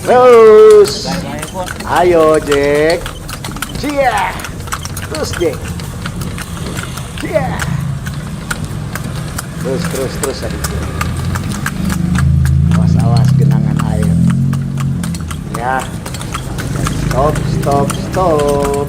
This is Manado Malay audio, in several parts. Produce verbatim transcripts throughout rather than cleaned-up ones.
Terus. Ayo, Jack. Cia. Terus, Jack. Cia. Terus, terus, terus, adikku. Awas, awas, genangan air. Ya. Stop, stop, stop.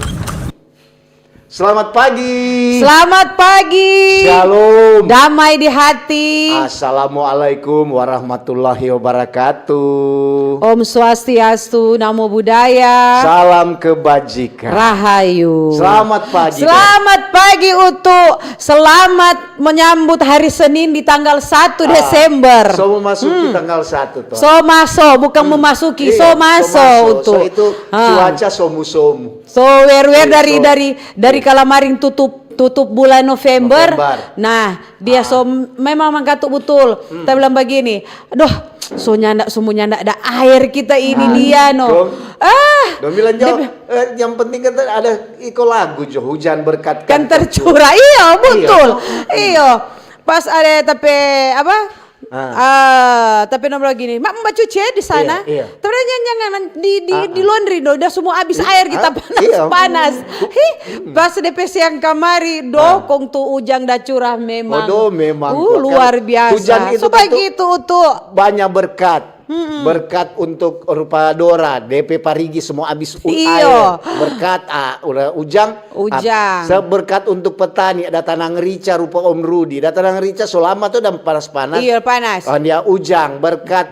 Selamat pagi. Selamat pagi. Shalom. Damai di hati. Assalamualaikum warahmatullahi wabarakatuh. Om Swastiastu, Namo Buddhaya. Salam kebajikan. Rahayu. Selamat pagi, Dok. Selamat pagi, Utu. Selamat menyambut hari Senin di tanggal satu Ah, Desember. So mau masuk di Hmm. tanggal satu, toh. So maso, bukan Hmm. memasuki, Iya, so so maso, maso. Utu. So itu Ah. cuaca somu-somu. So, wer-wer dari, Itu. dari, dari Iya. kalamaring tutup, tutup bulan November. November. Nah, dia Ah. so memang mangkatu butul. Hmm. Ta bilang bagini, "Aduh, so nyanda, so mo nyanda ada air kita ini Ah. dia, no." Dong. Ah, Dong bilang, dia "Jauh, bi- eh, yang penting kan ada iko lagu jo, hujan berkat kan Kan tercurah." tercurah. Iya, Iya. betul. Iya. Pas ada tapi apa? Ah. Ah, tapi nomor gini, "Mak, mau bacuci ya di sana?" Iya, iya. Tapi jangan, jangan, di, di, Ah, di ah. laundry, do, udah semua habis Iya, air kita ah, panas, iya. panas. Hi, Hmm. pas depe siang kamari, Ah. dokong tu ujang da curah memang. Odo, memang Uh, kok. luar Kan biasa. hujan itu So, kan tu begitu tu. banyak berkat. Mm-mm. Berkat untuk rupa dora, depe parigi semua habis u-, Iyo. air. Berkat, ah, udah ujang, Ujang. Ap-, seberkat untuk petani, ada tanang rica rupa Om Rudi. Ada tanang rica so lama tu dang panas-panas. Iya, panas. Ah, dia ujang, berkat.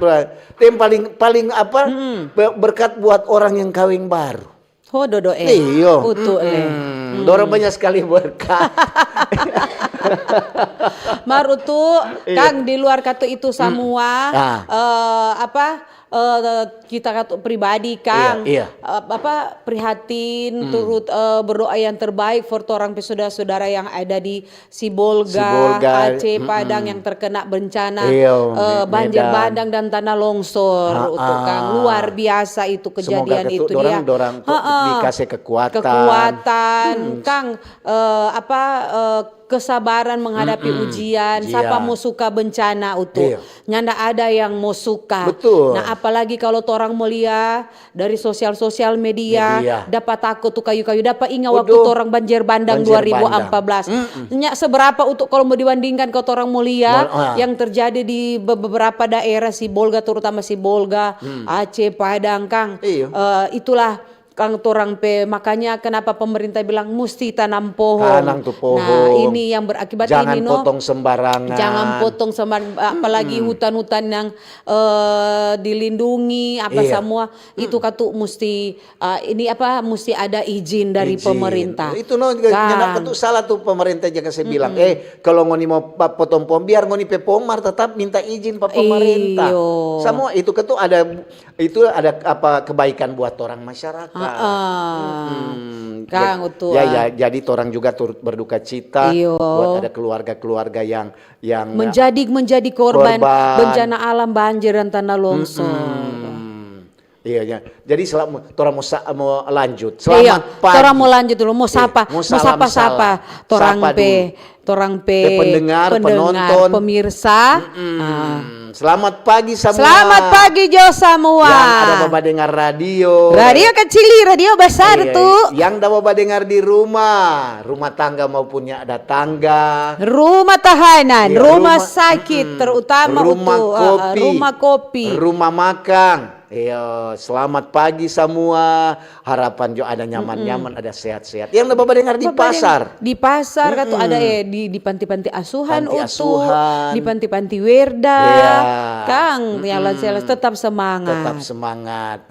Yang paling, paling apa, Mm-mm. be-, berkat buat orang yang kaweng baru. Ho, dodo, eh. Iyo. Utu, eh. Mm-mm. Mm. Dorang banyak sekali berkat. Mar Utu, Iya. Kang, di luar katu itu Mm. samua, Ah. eh, apa, eh, kita katu pribadi, Kang, Iya, iya. eh, apa, prihatin, Hmm. turut, eh, berdoa yang terbaik for torang pe saudara-saudara yang ada di Sibolga, Sibolga, Aceh, mm-mm. Padang yang terkena bencana, Iya, eh, Me-, banjir Medan. bandang dan tanah longsor, Ha-ah. untuk, Kang. Luar biasa itu Semoga kejadian ketu-, itu, dorang, dia. dorang to-, Ha-ah. dikasih kekuatan. Kekuatan, Hmm. Kang, eh, apa, eh, kesabaran menghadapi Mm-mm. ujian, Iya. sapa mo suka bencana, Utu. Iya. Nyanda ada yang mo suka. Betul. Nah, apalagi kalau torang mo lia dari sosial-sosial media, Media. dapa tako tu kayu-kayu, dapa inga waktu Waduh. torang banjir bandang Banjir dua ribu empat belas. bandang. Mm-mm. Nya seberapa, Utu, kalau mo dibandingkan, kalau torang mo lia Mol-, ah. yang terjadi di be-, beberapa daerah Sibolga, terutama Sibolga, Hmm. Aceh, Padang, Kang. Iya. Eh, itulah Kang, torang pe, makanya kenapa pemerintah bilang musti tanam pohon. Tanam tu pohon. Nah, ini yang berakibat Jangan ini, no. potong sembarangan. Jangan potong sembarangan, apalagi Mm-mm. hutan-hutan yang, eh, dilindungi, apa Iya. samua, itu Mm-mm. katu musti, eh, ini apa, musti ada izin dari Izin. pemerintah. Itu, no, juga Kang. nyanda katu salah tu pemerintah, jangan saya bilang, Mm-mm. "Eh, kalau ngoni mau pa-, potong pohon, biar ngoni pe pohon mar tetap minta izin pa pemerintah." Iyo. Samua itu katu ada Itu ada apa, kebaikan buat orang masyarakat. Heeh. Mm-mm. Kang, Ja-, Utua. ya, ya, jadi torang juga turut berduka cita Iyo. buat ada keluarga-keluarga yang, yang Menjadi, menjadi korban Korban. bencana alam banjir dan tanah longsor. Mm-mm. Iya, ya. Jadi selam-, torang mo sa-, mo lanjut. Iya, Selamat pagi. torang mo lanjut dulu, mo Eh, sapa, mo mo salam sapa-sapa. salam. Torang Sapa pe, dulu. torang pe Pe pendengar, pendengar, penonton. pemirsa. Mm-mm. Ah. Selamat pagi samua. Selamat pagi jo samua. Yang ada babadengar radio. Radio kacili, radio basar Eh, tu. yang da babadengar di rumah, rumah tangga maupun yang ada tangga. Rumah tahanan, Iya, rumah rumah, sakit, mm-mm. terutama Rumah utu, ah, kopi. rumah kopi. Rumah makang. Iyo, selamat pagi samua. Harapan jo ada nyaman-nyaman, ada sehat-sehat. Yang da babadengar di pasar. Di pasar katu ada, eh, di, di panti-panti asuhan utu, di panti-panti werda. Kang, yang lansia tetap semangat. Tetap semangat.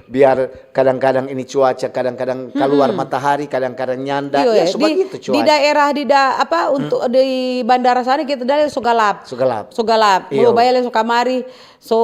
Biar kadang-kadang ini cuaca, kadang-kadang kaluar matahari, kadang-kadang nyanda. Iyo, ya, so bagitu cuaca. Di daerah di da-, apa, untuk di bandara sana kita da so galap. So galap. So galap. Iyo. Mo bale so kamari, so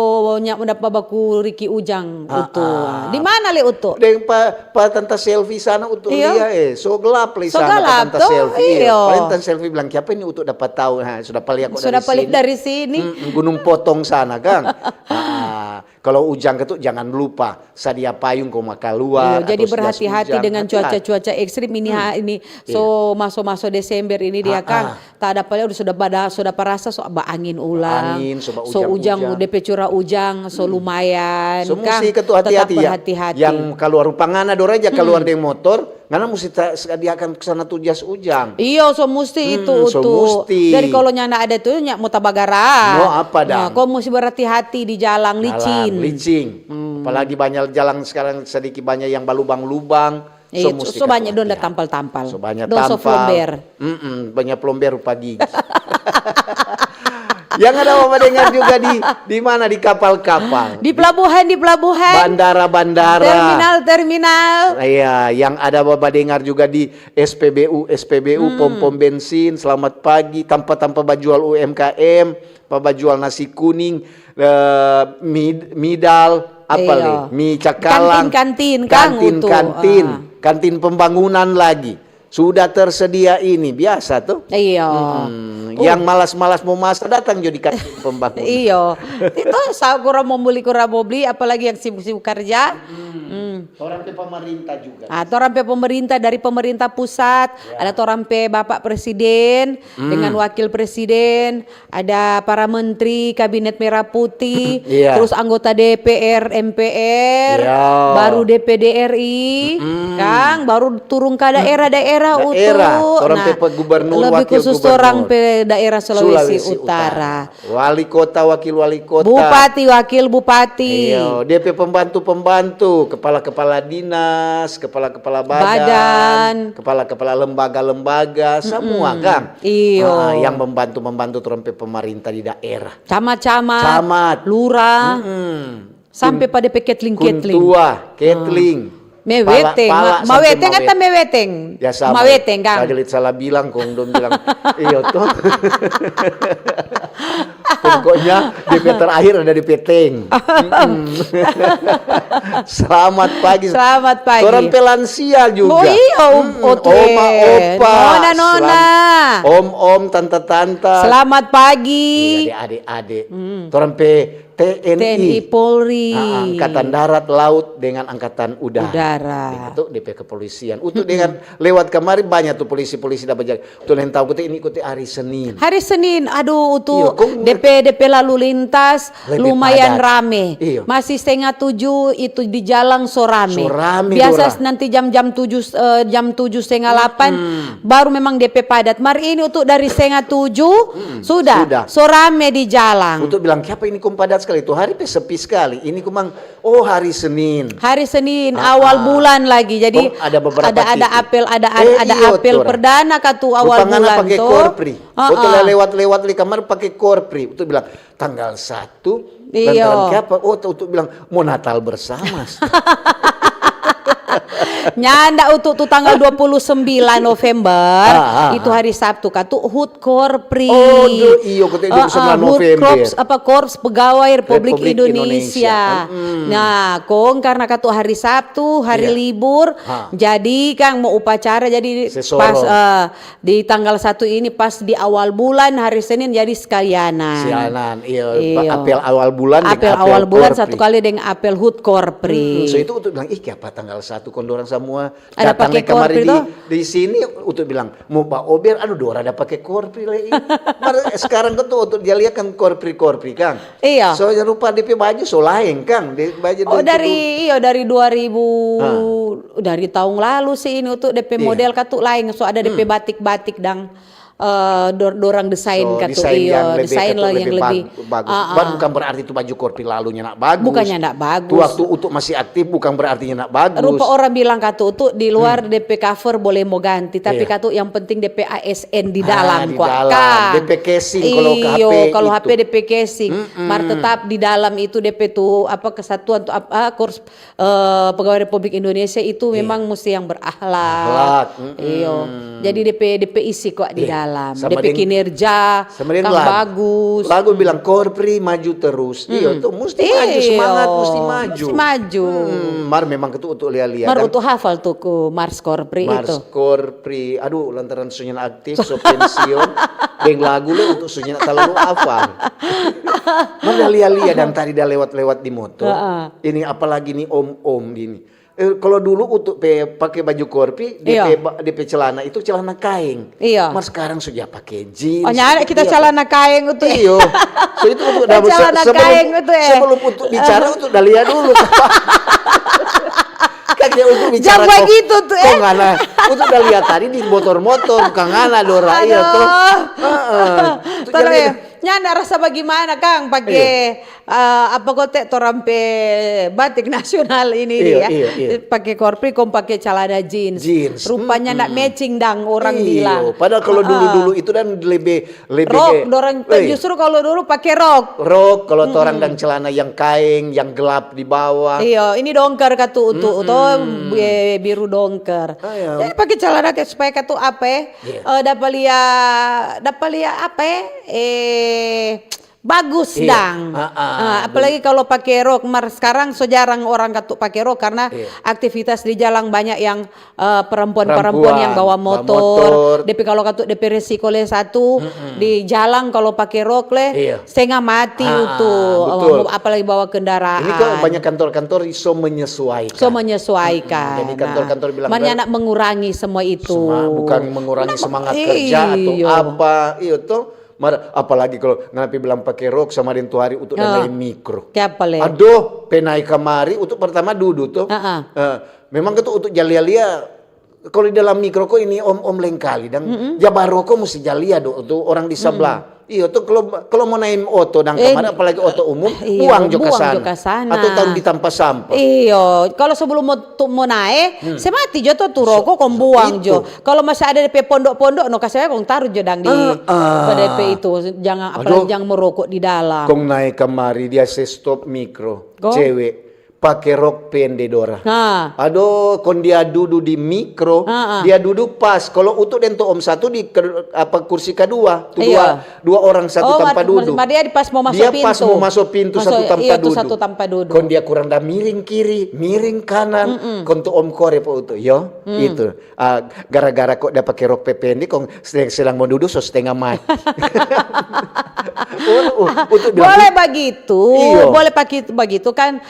nya mo dapa baku riki ujang utu. Di mana le utu? Deng pa, pa Tanta Selfie sana utu lia, eh. So galap le sana pa Tanta Selfie. Iyo. Paling Tanta Selfie bilang, "Kiapa ini utu dapa tau?" Ha, sudah paliat ko dari sini. Sudah paliat dari sini. Mm-mm, Gunung Potong sana, kang. Ah, Kalau ujang katu, jangan lupa sadia payung kong mo kaluar. Iyo, jadi berhati-hati dengan cuaca-cuaca ekstrim ini, ha, ini. So maso-maso Desember ini dia, kang. Tada pale sudah bada, sudah parasa so baangin ulang. Baangin, so ujang, depe cura ujang so lumayan, kang. So musti katu hati-hati, ya. Yang kaluar rupa ngana dora ja kaluar deng motor, ngana musti sadiakan sana tu jas ujang. Iyo, so musti itu, so musti. Dari kalau nyanda ada tu, nya mo tabagara. Mo apa dang? Nah, ko musti berhati-hati di jalang licin. Jalang licin. Apalagi banya jalang sekarang sedikit banya yang balubang-lubang. Iya, so musti so banya dong da tampal-tampal. So banya tampal. Dong so plomber. Mm-mm, banya plomber rupa gigi. Yang ada babadengar juga di, di mana? Di kapal-kapal. Di pelabuhan, di pelabuhan. Bandara-bandara. Terminal-terminal. Iya, yang ada babadengar juga di S P B U, S P B U, pom-pom bensin, selamat pagi, tampa-tampa bajual U M K M, pa bajual nasi kuning, eh, mid-, midal, apa le? Mi cakalang. Kantin-kantin, kang, kantin, kantin pembangunan lagi. Sudah tersedia ini, biasa tuh. Iyo. Yang malas-malas mo masa, datang jo di kantin pembangunan. Iyo. Itu sa kurang mo bli, kurang mo bli, apalagi yang sibuk-sibuk karja. Torang pe pemerintah juga. Ah, torang pe pemerintah, dari pemerintah pusat, ada torang pe Bapak Presiden dengan Wakil Presiden, ada para menteri Kabinet Merah Putih, terus anggota D P R, M P R, baru D P D R I, kang, baru turung ka daerah-daerah utu. Torang pe gubernur, lebih khusus torang pe daerah Sulawesi Utara. Wali kota, wakil wali kota. Bupati, wakil bupati. Iyo, dia pe pembantu-pembantu, kepala-kepala dinas, kepala-kepala badan, kepala-kepala lembaga-lembaga, semua, kang. Iyo. Ah, yang membantu-membantu torang pe pemerintah di daerah. Camat-camat, camat, lurah, sampe pa de pe ketling-ketling. Kuntua, ketling. Meweteng, maweteng atau meweteng? Ya sama. Maweteng, kang. Kagelit salah bilang, kong dong bilang, iyo tuh. Pokoknya, D P terakhir ada di peteng. Selamat pagi. Selamat pagi. Torang pe lansia juga. Oh iyo, oma, opa, nona, nona, om, om, tanta, tanta. Selamat pagi. Iya, ade, ade, ade. Torang pe T N I. T N I, Polri. Ah, Angkatan Darat, Laut, dengan Angkatan Udara. Udara. Itu de pe kepolisian. Utu dengan lewat kamari banya tu polisi-polisi da bajaga. Tu neng tau kute ini kute hari Senin. Hari Senin, aduh, utu de pe, de pe lalu lintas lumayan rame. Masih setengah tujuh itu di jalang so rame. So rame. Biasa nanti jam-jam tujuh, eh, jam tujuh setengah lapan, baru memang de pe padat. Mar ini utu dari setengah tujuh, sudah, so rame di jalang. Untuk bilang, "Kiapa ini kong padat skali?" Itu hari pe sepi skali. Ini kumang, oh, hari Senin. Hari Senin, awal bulan lagi. Jadi ada beberapa titik. Ada apel, ada, ada apel perdana katu awal bulan to. Rupanya pake korpri. Betul lah, lewat-lewat di kamar pake korpri. Untuk bilang, "Tanggal satu, lantaran kiapa?" Oh, untuk bilang, "Mau Natal bersama." Nyanda utu tu tanggal dua puluh sembilan November, itu hari Sabtu, katu HUT Korpri. Oh, iyo, katu dua puluh sembilan November. HUT Korps, apa, Korps Pegawai Republik Indonesia. Nah, kong karena katu hari Sabtu, hari libur, jadi kang mau upacara, jadi pas, eh, di tanggal satu ini pas di awal bulan hari Senin jadi sekalianan. Sekalianan, iyo. Apel awal bulan deng apel korpri. Apel awal bulan satu kali deng apel HUT Korpri. So itu untuk bilang, "Ih, kiapa tanggal satu kong dorang samua datang kamari di sini?" Untuk bilang, "Mau baober, aduh, dora ada pake korpri le." Mar sekarang katu untuk dia lia kan korpri-korpri, kang. Iyo. So rupa de pe baju so laeng, kang. Oh, dari, iyo, dari dua ribu, dari tahun lalu sih ini untuk de pe model katu laeng. So ada de pe batik-batik dang. eh, dor-, dorang desain katu, desain iyo, yang lebe desain katu, lah yang lebe lebih bag-, bagus. Ah, ah. Bukan berarti tu baju korpi lalu nyanda bagus. Bukannya ndak bagus. Tu waktu Utu masih aktif bukan berarti nyanda bagus. Rupa orang bilang katu, Utu di luar depe cover boleh mo ganti, tapi katu yang penting depe A S N di dalam, di dalam. Depe casing kalau H P itu. Iyo, kalau H P depe casing. Mm-mm. Mar tetap di dalam itu depe tu, apa, kesatuan tu, apa, kurs eh, Pegawai Republik Indonesia itu memang musti yang berakhlak. Akhlak, mm-mm. Iyo. Jadi depe, depe isi kok di dalam. Depe kinerja kang bagus. Lagu bilang, "Korpri maju terus." Iyo, tu musti maju, semangat, musti maju. Musti maju. Hmm, mar memang ketu untuk lia-lia. Mar untuk hafal tu ku Mars Korpri itu. Mars Korpri. Aduh, lantaran sunya aktif, so pensiun. Deng lagu lo untuk sunya talalu hafal. Mar lia-lia dan tadi da lewat-lewat di motor. Ini apalagi ni om-om gini. Eh, kalau dulu Utu pe pake baju korpi, depe ba-, depe celana itu celana kaeng. Iyo. Mar sekarang sudah pake jeans. Oh, nyanda kita celana kaeng Utu, eh. Iyo. So itu Utu da se-, sebelum, sebelum Utu bicara, Utu da lia dulu. Kan dia Utu bicara kong, bagitu tu, eh. Kong ngana. Utu da lia tadi di motor-motor, kong ngana dora, iyo to. Aduh. Heeh. Utu da lia. Nyanda rasa bagimana kang pake, eh, apa kote torang pe batik nasional ini nih ya. Pake korpi kong pake calana jeans. Jeans. Rupanya ndak matching dang orang bilang. Padahal kalau dulu-dulu itu dan lebih, lebih rok, dorang justru kalau dulu pake rok. Rok, kalau torang dang celana yang kaeng, yang gelap di bawah. Iyo, ini dongker katu Utu, to, biru dongker. Jadi pake calana kayak supaya katu apa, eh, dapa lia, dapa lia apa, eh, bagus dang. Ah, apalagi kalau pake rok, mar sekarang so jarang orang katu pake rok karena aktivitas di jalang banyak yang, eh, perempuan-perempuan yang bawa motor. Depe kalau katu depe resiko le satu di jalang kalau pake rok le setengah mati itu. Apalagi bawa kendaraan. Ini kok banyak kantor-kantor so menyesuaikan. So menyesuaikan. Jadi kantor-kantor bilang, mar nyanda mengurangi semua itu. Bukan mengurangi semangat kerja atau apa, iyo to. Mar, apalagi kalau ngana pi bilang pake rok sama deng tu hari untuk deng mikro. Kiapa le? Aduh, pe nae kamari untuk pertama dudu to. Eh, memang itu untuk jalia-lia, kalau di dalam mikro ko ini om-om lengkali dang. Ja baroko musti jalia do tu orang di sabla. Iyo tu kalau, kalau mo nae oto dang kamari, apalagi oto umum, buang jo ka sana. Atau taru di tampa sampa. Iyo, kalau sebelum mo, tu mo nae, se mati jo to tu roko kong buang jo. Kalau masih ada depe pondok-pondok no kase kong taru jo dang di depe itu. Jang, apalagi jang merokok di dalam. Kong nae kamari dia se stop mikro. Cewe. Pake rok pende dora. Aduh, kong dia dudu di mikro, dia dudu pas. Kalau utu deng tu om satu di ke-, apa, kursi kadua, tu dua, dua orang satu tampa dudu. Mar dia di pas mo maso pintu. Dia pas mo maso pintu, satu tampa dudu. Kong dia kurang da miring kiri, miring kanan. Kong tu om kore pa utu, yo, itu. Ah, gara-gara kok da pake rok pe pende, kong sedang, sedang mo dudu, so stenga mati. Utu bilang, boleh bagitu, boleh pake bagitu kan.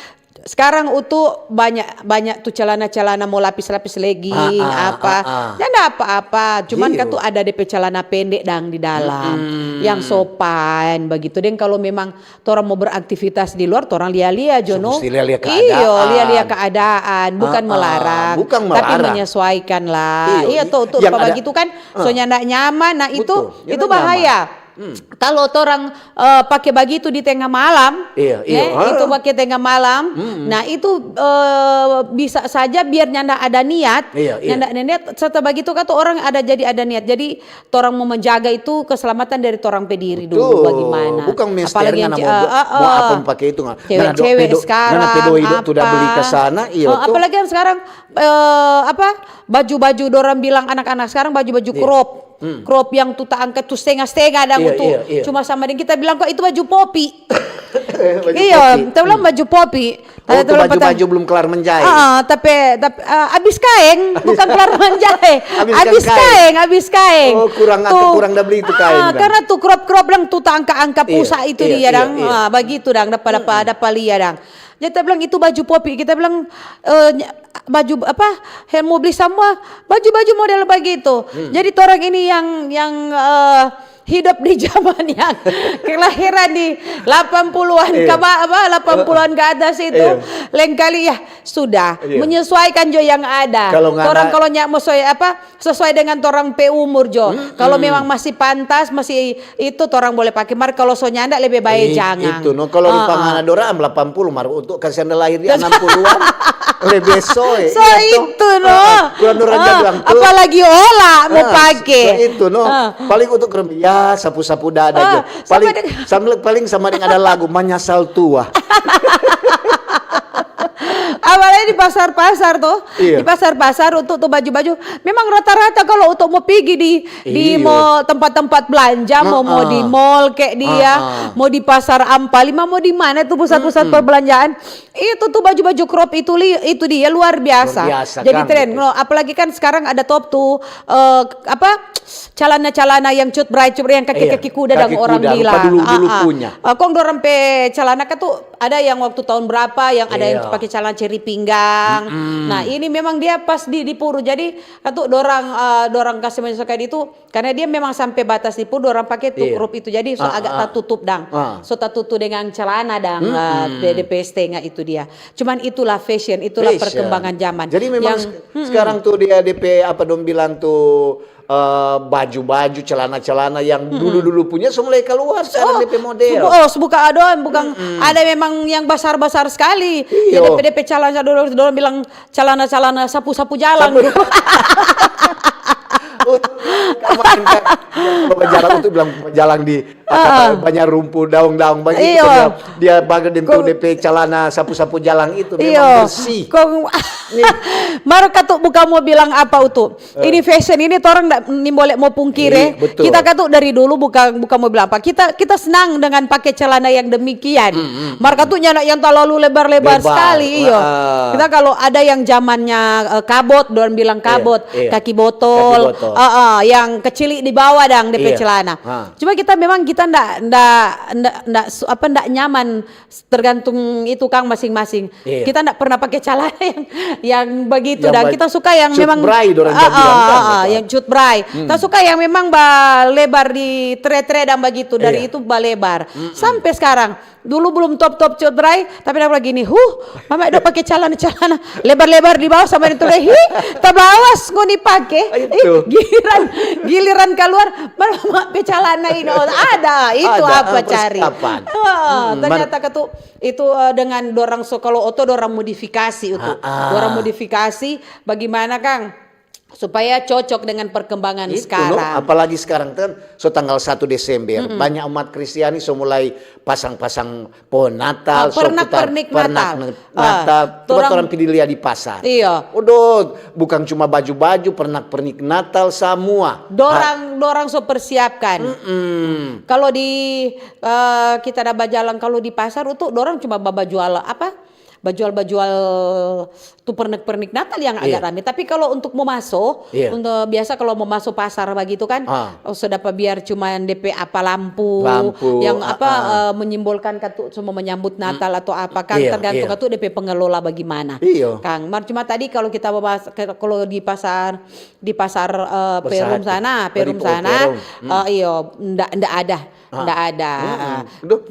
Skarang utu banyak, banyak tu calana-calana mo lapis-lapis legging, apa. Nyanda apa-apa, cuman kan tu ada depe calana pende dang di dalam, yang sopan bagitu. Deng kalo memang torang mo beraktivitas di luar, torang lia-lia jo, no? Musti lia-lia keadaan. Iyo, lia-lia keadaan, bukan melarang, tapi menyesuaikan lah. Iyo, to, tu bagitu kan, so nyanda nyaman, nah itu, itu bahaya. Kalo torang, eh, pake bagitu di tenga malam, itu pake tenga malam, nah itu, eh, bisa saja biar nyanda ada niat, nyanda ada niat, serta bagitu kan tu orang ada, jadi ada niat. Jadi torang mo menjaga itu keselamatan dari torang pe diri dulu, bagimana? Bukan mester ngana mo apa mo pake itu, ngana cewe-cewe skarang, ngana pe doi do tu da beli ka sana, iyo tu. Apalagi yang skarang, eh, apa, baju-baju dorang bilang anak-anak skarang baju-baju crop. Crop yang tu taangka tu stenga-stenga dang tu. Cuma sama deng kita bilang, "Kok itu baju popi?" Iyo, kita bilang baju popi. Oh, tu baju-baju belum kelar menjahit. Ah, tapi, tapi, ah, abis kaeng, bukan kelar menjahit. Abis kaeng, abis kaeng. Oh, kurang, kurang da beli itu kaeng. Karena tu crop-crop dang tu taangka-angka pusa itu dia dang. Ah, bagitu dang, dapa, dapa, dapa lia dang. Jadi kita bilang, "Itu baju popi." Kita bilang, eh, ny-, baju apa, yang mo beli samua, baju-baju model bagitu. Jadi torang ini yang, yang, eh, hidup di zaman yang kelahiran di delapan puluhan ke ba-, apa, delapan puluhan ke atas itu, lengkali ya sudah menyesuaikan jo yang ada. Kalau ngana orang kalau nya mo sesuai apa, sesuai dengan torang pe umur jo. Kalau memang masih pantas, masih itu torang boleh pake. Mar kalau so nyanda lebe bae jangan. Itu no, kalau rupa ngana dorang delapan puluh, mar untuk kasihan da lahir di enam puluhan, lebe soe. So itu no. Kurang dorang ja bilang tu. Apalagi ola mo pake. So itu no. Paling untuk kerem-, ya sapu-sapu dada jo. Paling sama deng ada lagu, Manyasal Tua. Apalagi di pasar-pasar tuh, di pasar-pasar untuk tuh baju-baju, memang rata-rata kalau untuk mau pigi di di mall, tempat-tempat belanja, mau mau di mall kayak dia, mau di pasar Ampa Lima, mau di mana tuh pusat-pusat perbelanjaan, itu tuh baju-baju crop itu li-, itu dia luar biasa. Luar biasa. Jadi kan, tren, gitu. No, apalagi kan sekarang ada top tuh eh, apa, calana-calana yang cut bray cut bray yang kaki-kaki kuda dang orang bilang. Dulu-dulu punya. Eh, kong dorang pe calana kan tuh ada yang waktu tahun berapa, yang ada yang pakai calana ceri pinggang. Nah, ini memang dia pas di, di puru. Jadi, katu dorang, eh, dorang kasih menyesuaikan itu, karena dia memang sampai batas di puru, dorang pakai tuh crop itu. Jadi, so agak tatutup dang. So tatutup dengan calana dang, eh, de pe setengah itu dia. Cuman itulah fashion, itulah perkembangan zaman. Jadi memang yang, se-, sekarang tuh dia, de pe apa dong bilang tuh, eh, baju-baju, celana-celana yang dulu-dulu punya so mulai keluar sekarang de pe model. Oh, buka adoan, bukan ada memang yang basar-basar sekali. Iyo. Ya, de pe, de pe calana dulu, dulu bilang calana-calana sapu-sapu jalan. Sapu. Oh, kemarin kan, bajalang tuh bilang bajalang di apa, banyak rumput, daong-daong bagitu. Iyo. Dia, dia baga deng tu de pe calana sapu-sapu jalang itu memang bersih. Kong, mar katu buka mo bilang apa utu. Eh. Ini fashion ini torang nda nimbole mo pungkiri. Iya, betul. Kita katu dari dulu buka, buka mo bilang apa. Kita, kita senang dengan pake celana yang demikian. Mar katu nyanda yang talalu lebar-lebar sekali, iyo. Kita kalau ada yang zamannya, eh, kabot, dorang bilang kabot, kaki botol, eh, eh, yang kecili di bawah dang de pe celana. Cuma kita memang kita nda, nda, nda, nda su-, apa, nda nyaman, tergantung itu kang masing-masing. Kita nda pernah pake calana yang, yang begitu, dan kita suka yang memang cut bray, dorang bilang kan, yang cut bray. Kita suka yang memang ba lebar di tre-tre dan begitu, dari itu ba lebar. Sampe skarang. Dulu belum top-top cut bray, tapi nda bagini, huh, mama do pake calana-calana lebar-lebar di bawah sama itu deh, hi, tabawas ngoni pake. Ih, giliran, giliran kaluar, mama pe calana ini, oh, ada, itu apa cari? Ternyata katu, itu, eh, dengan dorang so, kalau oto dorang modifikasi itu. Dorang modifikasi, bagaimana, kang? Supaya cocok dengan perkembangan sekarang. Apalagi sekarang kan, so tanggal satu Desember, banyak umat Kristiani so mulai pasang-pasang pohon Natal, so pernak-pernik Natal. Coba torang pigi lia di pasar. Iya. Odo, bukan cuma baju-baju, pernak-pernik Natal, samua. Dorang, dorang so persiapkan. Kalau di, eh, kita ada bajalang, kalau di pasar itu dorang cuma bajual apa? Bajual-bajual tu pernik-pernik Natal yang agak rame. Tapi kalau untuk mo maso, untuk biasa kalau mo maso pasar bagitu kan, oh, so dapa biar cuman de pe apa lampu, yang apa, eh, menyimbolkan katu cuma menyambut Natal atau apa kan, tergantung katu de pe pengelola bagimana. Kang, mar cuma tadi kalau kita bahas ke-, kalau di pasar, di pasar, eh, Perum sana, Perum sana, eh, iyo, ndak, ndak ada. Ndak ada.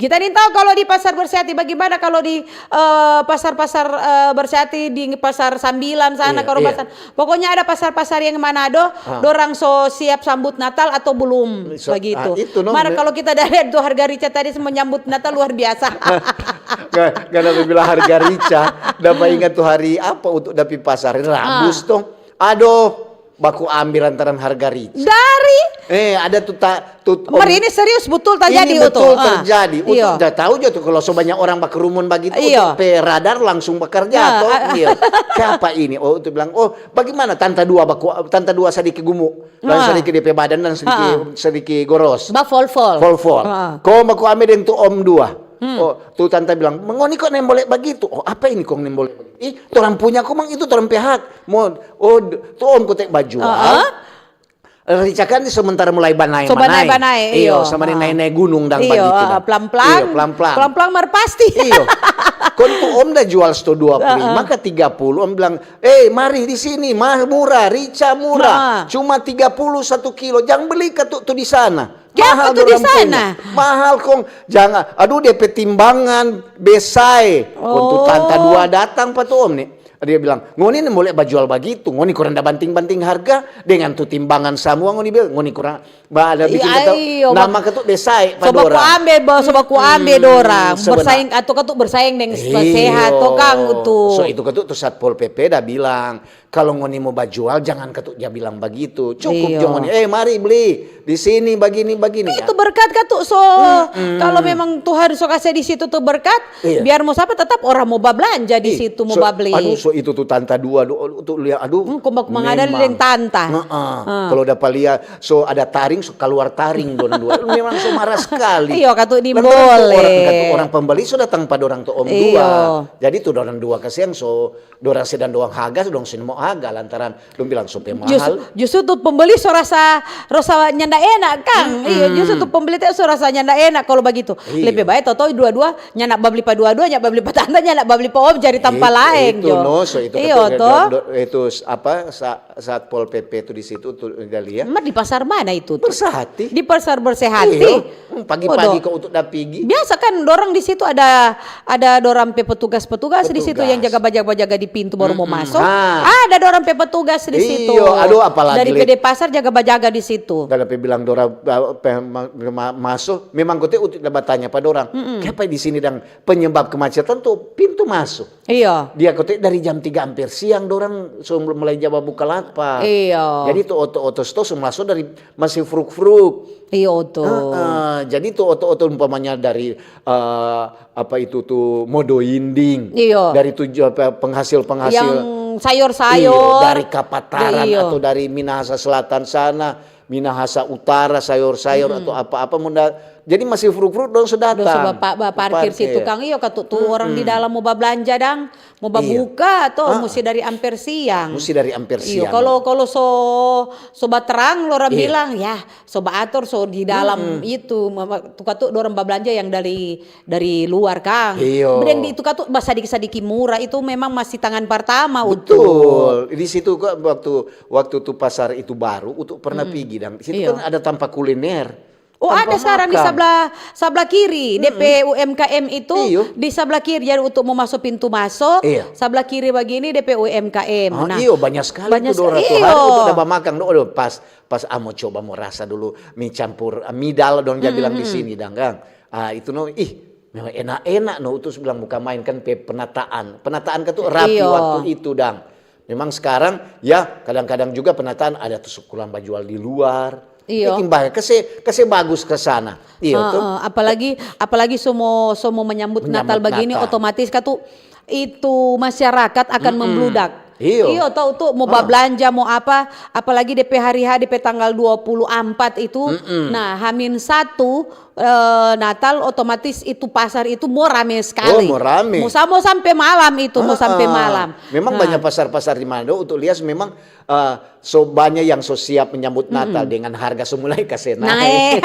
Kita nih tahu kalau di Pasar Bersehati, bagaimana kalau di, eh, pasar-pasar, eh, Bersehati, di Pasar Sambilan sana, kalau pasar. Pokoknya ada pasar-pasar yang Manado, dorang so siap sambut Natal atau belum, begitu. Mar kalau kita dari tu harga rica tadi semua nyambut Natal luar biasa. Nggak, nggak ada bilang harga rica. Dapat ingat tu hari apa untuk dapi pasar? Rabu, tong. Aduh, baku ambil lantaran harga rica. Dari? Eh, ada tu ta-, tu Mar ini serius betul terjadi, ini betul terjadi. Utu nda tahu jo tu kalau so banyak orang bakerumun bagitu, Utu pe radar langsung bekerja, toh. Iya. Siapa ini? Oh, Utu bilang, "Oh, bagaimana tanta dua baku, tanta dua sadiki gumu, dan sadiki de pe badan dan sadiki, sadiki goros." Ba fol-fol. Fol-fol. Ko baku ambil deng tu om dua. Oh, tu tanta bilang, "Ngoni kong nimbole bagitu? Oh, apa ini kong nimbole bagitu? Ih, torang punya komang itu torang pe hak." Mo, oh, tu om kote bajual. Rica kan sementara mulai banae, so banae, banae, iyo, sama nae-nae gunung dang bagitu, pelan-pelan. Iyo, pelan-pelan. Pelan-pelan mar pasti. Iyo. Kon tu om da jual sto dua puluh lima ka tiga puluh, om bilang, "Eh, mari di sini, mah murah, rica murah. Cuma tiga puluh satu kilo, jang beli katu tu di sana. Mahal tu di sana. Mahal kong, jangan, aduh, dia pe timbangan besai." Kon tu tanta dua datang pa tu om ni. Dia bilang, "Ngoni ni mulai bajual bagitu, ngoni kurang da banting-banting harga, dengan tu timbangan samua ngoni bilang, ngoni kurang." Ba ada bikin katu, nama katu besai pa dorang. Soba ku ambe, ba, soba ku ambe dorang. Bersaing, atau katu bersaing deng sehat, to kang tu. So itu katu tu Satpol P P da bilang, "Kalau ngoni mo bajual, jangan katu ja bilang bagitu. Cukup jo ngoni, eh, mari beli di sini, bagini, bagini." Itu berkat katu, so kalau memang Tuhan so kase di situ tu berkat, biar mo sapa tetap orang mo bablanja di situ, mo babli. Aduh, so itu tu tanta dua, aduh, tu lia, aduh. Kong baku mangada deng tanta. Kalau dapa lia, so ada taring, so kaluar taring dong dua. Memang so marah skali. Iyo, katu ni. Lantaran tu orang, katu orang pembeli so datang pa dorang tu om dua. Jadi tu dorang dua kasiang, so dorang sedang doang haga, dong sini mo haga lantaran dong bilang so pe mahal. Justru tu pembeli so rasa, rasa nyanda enak kang. Iyo, justru tu pembeli te so rasa nyanda enak kalau bagitu. Lebe bae toto dua-dua nyanda babli pa dua-dua, nyanda babli pa tanta, nyanda babli pa om, cari tampa laeng jo. Itu no, so itu katu, itu apa, Satpol P P tu di situ tu, Dalia. Mar di pasar mana itu tu? Bersehati. Di pasar Bersehati. Iyo. Pagi-pagi kau untuk da pigi. Biasa kan dorang di situ ada, ada dorang pe petugas-petugas di situ yang jaga bajaga-bajaga di pintu baru mo maso. Ada dorang pe petugas di situ. Iyo, aduh, apalagi dari P D Pasar jaga bajaga di situ. Dalam pe bilang dorang, maso, memang kote untuk da batanya pa dorang. Kiapa di sini dang penyebab kemacetan tu pintu maso? Iyo. Dia kote dari jam tiga amper siang dorang so mulai ja babuka lapak. Iyo. Jadi tu oto-oto sto so maso dari masih fruk-fruk. Iyo tu. Jadi tu oto-oto umpamanya dari, eh, apa itu tu Modo Inding. Iyo. Dari tu apa, penghasil-penghasil. Yang sayor-sayor. Iyo, dari Kapataran atau dari Minahasa Selatan sana. Minahasa Utara, sayor-sayor atau apa-apa mo da-, jadi masih fruk-fruk dong so datang. Dong so ba-, ba-, parkir situ kang. Iyo katu tu orang di dalam mo bablanja dang, mo babuka to, musti dari amper siang. Musti dari amper siang. Iyo, kalau, kalau so, so baterang, orang bilang, ya, so baator, so di dalam itu, tu katu dorang bablanja yang dari dari luar kang. Iyo. Deng di itu katu basadiki-sadiki murah itu memang masih tangan pertama. Betul. Di situ kok waktu, waktu tu pasar itu baru, utu pernah pigi dang. Di situ kan ada tampa kuliner. Oh, ada sekarang di sabla, sabla kiri, D P U M K M itu di sabla kiri. Jadi untuk mo maso pintu maso, sabla kiri bagini D P U M K M. Nah, iyo, banyak sekali tu dora tu hari untuk dapa makang. Aduh, pas, pas amo coba mo rasa dulu mi campur, ah, midal dong ja bilang di sini dang kang. Ah, itu no, ih, memang enak-enak no, utus bilang bukan main kan pe penataan. Penataan katu rapi waktu itu dang. Memang sekarang ya kadang-kadang juga penataan ada tu sekolah bajual di luar. Iyo. Bikin banyak, kase, kase bagus ke sana. Iyo tu. Apalagi, apalagi so mo, so mo menyambut Natal bagini, otomatis katu itu masyarakat akan membludak. Iyo. Iyo, tau tu, mo bablanja, mo apa, apalagi depe hari H, depe tanggal dua puluh ampat itu. Nah, Hamin satu, eh, Natal, otomatis itu pasar itu mo rame skali. Oh, mo rame. Mo sa-, mo sampe malam itu, mo sampe malam. Memang banyak pasar-pasar di Manado, untuk lias memang, eh, so banya yang so siap menyambut Natal dengan harga so mulai kase nae. Nae.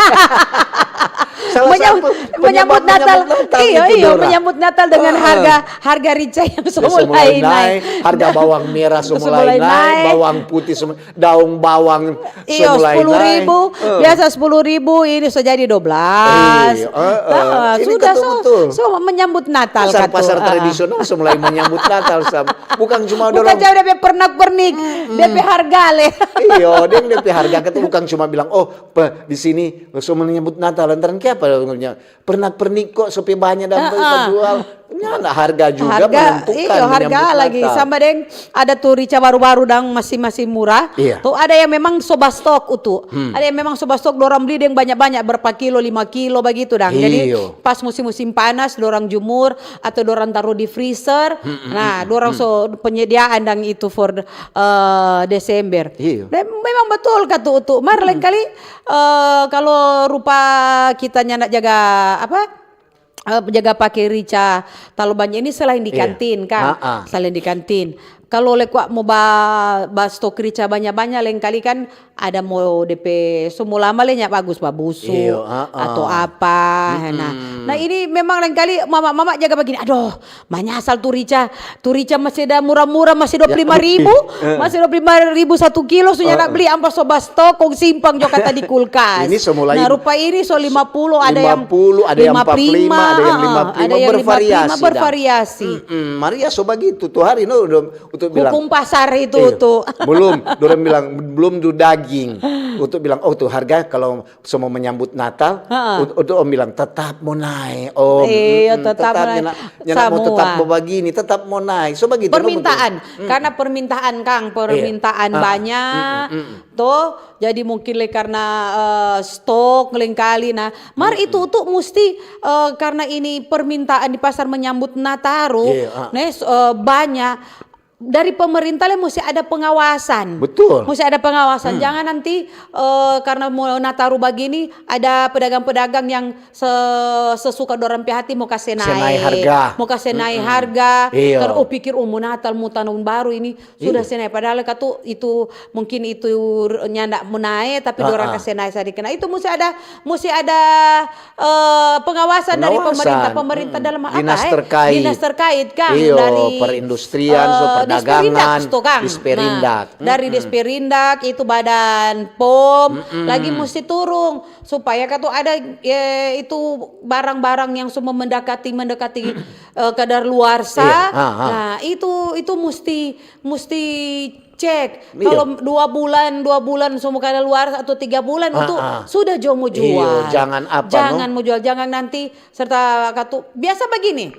Salah satu menyambut Natal. Iyo, iyo, menyambut Natal dengan harga, harga rica yang so mulai nae. Harga bawang merah so mulai nae, bawang putih so, daong bawang so mulai nae. Iyo, sepuluh ribu, biasa sepuluh ribu, ini so jadi dua belas. Iyo, heeh. Sudah so, so menyambut Natal katu. Pasar-pasar tradisional so mulai menyambut Natal, Sam. Bukan cuma dorang. Bukan cuma depe pernak-pernik, depe harga le. Iyo, deng depe harga katu bukan cuma bilang, "Oh, di sini so menyambut Natal." Lantaran kiapa? Pernak-pernik kok so pe banya dang jual. Nyanda harga juga menentukan. Iyo, harga lagi. Sama deng ada tu rica baru-baru dang masih, masih murah. Iya. Tu ada yang memang so bastok utu. Ada yang memang so bastok dorang bli deng banya-banya, berapa kilo, lima kilo bagitu dang. Jadi pas musim-musim panas dorang jumur atau dorang taru di freezer. Nah, dorang so penyediaan dang itu for, eh, Desember. Iyo. Dan memang betul katu utu. Mar lain kali, eh, kalau rupa kita nyanda jaga apa, eh, jaga pake rica talalu banya ini selain di kantin kang. Selain di kantin. Kalu lei kwa mo ba, ba stok rica banya-banya, lengkali kan ada mo depe so mo lama lei nya bagus babusu atau apa. Nah, nah, ini memang lengkali mama-mama jaga bagini, adoh, manyasal tu rica, tu rica masih ada mura-mura, masih dua puluh lima ribu, masih dua puluh lima ribu satu kilo, so nyanda beli, ampa so ba stok kong simpang jo kata di kulkas. Ini so mulai. Nah, rupa ini so lima puluh, ada yang lima puluh, ada yang empat puluh lima, ada yang lima puluh lima, ada yang lima puluh lima, bervariasi. Mm-mm, Maria so bagitu tu hari no, untuk bilang, hukum pasar itu tu. Belum, dorang bilang belum tu daging. Untuk bilang, oh, tu harga kalau semua menyambut Natal, untuk, untuk om bilang tetap mau naik, om. Iya, tetap mau naik. Nyanda mau tetap mau bagini, tetap mau naik. So bagitu, no, permintaan. Karena permintaan, Kang, permintaan banyak. Toh, jadi mungkin lei karena, eh, stok lengkali. Nah, mar itu tu musti, eh, karena ini permintaan di pasar menyambut Nataru, ne, eh, banyak. Dari pemerintah lei musti ada pengawasan. Betul. Musti ada pengawasan. Jangan nanti, eh, karena mau Nataru bagini, ada pedagang-pedagang yang se-, sesuka dorang pe hati mau kase nae harga. Mau kase nae harga. Iya. Karena, oh, pikir, oh, mau Natal, mau tahun baru ini, sudah se nae. Padahal katu itu, mungkin itu r-, nyanda mo nae, tapi dorang kase nae sadiki. Nah, itu musti ada, musti ada, eh, pengawasan dari pemerintah. Pengawasan. Pemerintah dalam apa, dinas terkait. Dinas terkait, Kang, iyo, dari perindustrian, so, eh, perdagangan, Disperindak, to, Kang. Disperindak. Nah, dari Disperindak, itu Badan pom, lagi musti turung. Supaya katu ada, eh, itu barang-barang yang semua mendekati, mendekati, eh, kadaluarsa. Iya, ha, ha. Nah, itu, itu musti, musti cek. Iya. Kalau dua bulan, dua bulan semua kadaluarsa atau tiga bulan, itu sudah jo mo jual. Iya, jangan apa, no? Jangan mo jual, jangan nanti serta katu. Biasa begini,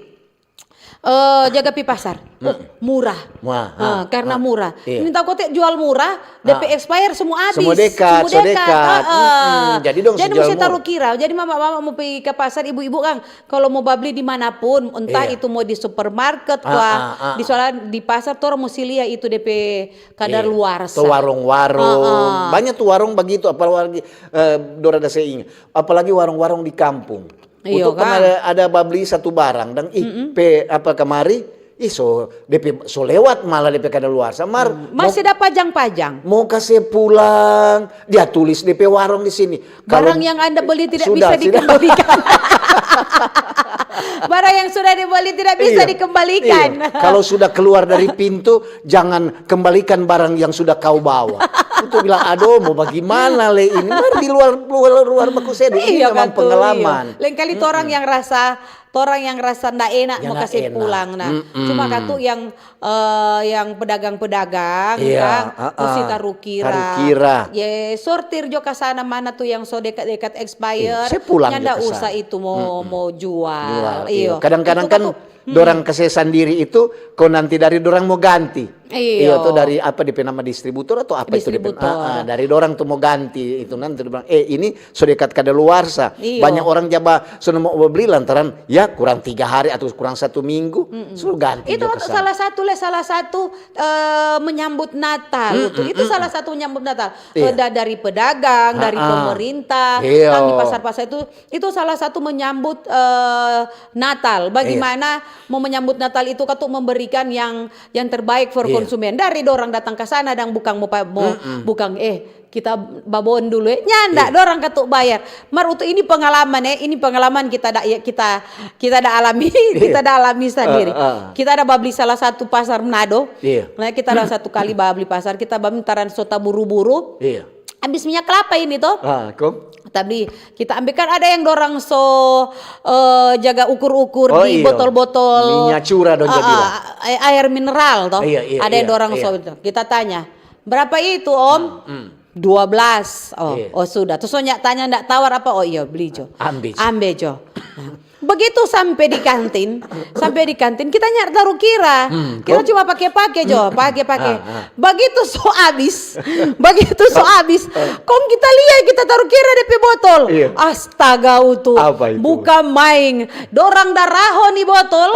eh, jaga pi pasar. Oh, murah. Murah. Ah, karena murah. Iya. Ini takote jual murah, depe expire semua habis. Semua dekat, semua dekat. Heeh. Jadi dong, jadi musti taru kira. Jadi mama-mama mo pi ka pasar, ibu-ibu kan, kalau mo babli di mana pun, entah itu mo di supermarket kwa, di soal, di pasar, torang musti lia itu depe kadaluarsa. Iya. Tu warung-warung. Heeh. Banyak tu warung bagitu, apalagi, eh, dora da se inga. Apalagi warung-warung di kampung. Iyo, Kang. Untuk kan ada, ada babli satu barang, dang, ih, pe, apa, kamari, ih, so, depe, so lewat malah depe kadaluarsa. Mar, masih ada pajang-pajang. Mau kase pulang, dia tulis depe warung di sini. Barang yang Anda beli tidak bisa dikembalikan. Barang yang sudah dibeli tidak bisa dikembalikan. Iya. Kalau sudah keluar dari pintu, jangan kembalikan barang yang sudah kau bawa. Itu bilang, aduh, mau bagaimana le ini? Mar di luar, luar, luar baku sedu. Ini memang pengalaman. Lengkali torang yang rasa, torang yang rasa nda enak mo kase pulang. Nah, cuma katu yang, eh, yang pedagang-pedagang, musti taru kira. Taru kira. Ye, sortir jo ka sana mana tu yang so dekat-dekat expire. Iya, se pulang jo ka sana. Nyanda usah itu mo, mo jual. Jual, iyo. Kadang-kadang kan dorang kase sandiri itu, kong nanti dari dorang mo ganti. Iyo. Iyo, tu dari apa depe nama, distributor atau apa itu depe, distributor. Ah, ah, dari dorang tu mo ganti itu nanti dia bilang, eh, ini so dekat kadaluarsa. Iyo. Banyak orang ja ba, so mo beli lantaran ya kurang tiga hari atau kurang satu minggu, so ganti jo ka sana. Itu salah satu le, salah satu, eh, menyambut Natal. Itu salah satu menyambut Natal. Iya. Eh, da-, dari pedagang, dari pemerintah, kan di pasar-pasar itu Itu salah satu menyambut, eh, Natal. Bagaimana mau menyambut Natal itu katu memberikan yang, yang terbaik for konsumen. Dari dorang datang ka sana dang bukang mo pa-, mo, bukang, eh, kita babon dulu, eh. Nyanda, dorang katu bayar. Mar utu ini pengalaman, eh, ini pengalaman kita da, ya, kita, kita da alami, kita da alami sandiri. Kita da babli salah satu pasar Manado. Iya. Nah, kita da satu kali babli pasar, kita babli taran so taburu-buru. Iya. Abis minyak kelapa ini toh. Ah, kong? Tapi kita ambil kan ada yang dorang so, eh, jaga ukur-ukur di botol-botol. Minyak curah dong jadi lah. Ah, ah, air mineral toh. Iya, iya, ada yang dorang so itu. Kita tanya, "Berapa itu, Om?" Dua belas. Oh, oh, sudah. Terus so nyak tanya ndak tawar apa? Oh iya, beli jo. Ambe jo. Ambe jo. Nah, begitu sampe di kantin, sampe di kantin, kita nyanda taru kira. Kita cuma pake-pake jo, pake-pake. Begitu so abis, begitu so abis, kong kita lia, kita taru kira depe botol. Iya. Astaga, utu. Apa itu? Bukan main. Dorang da raho ni botol.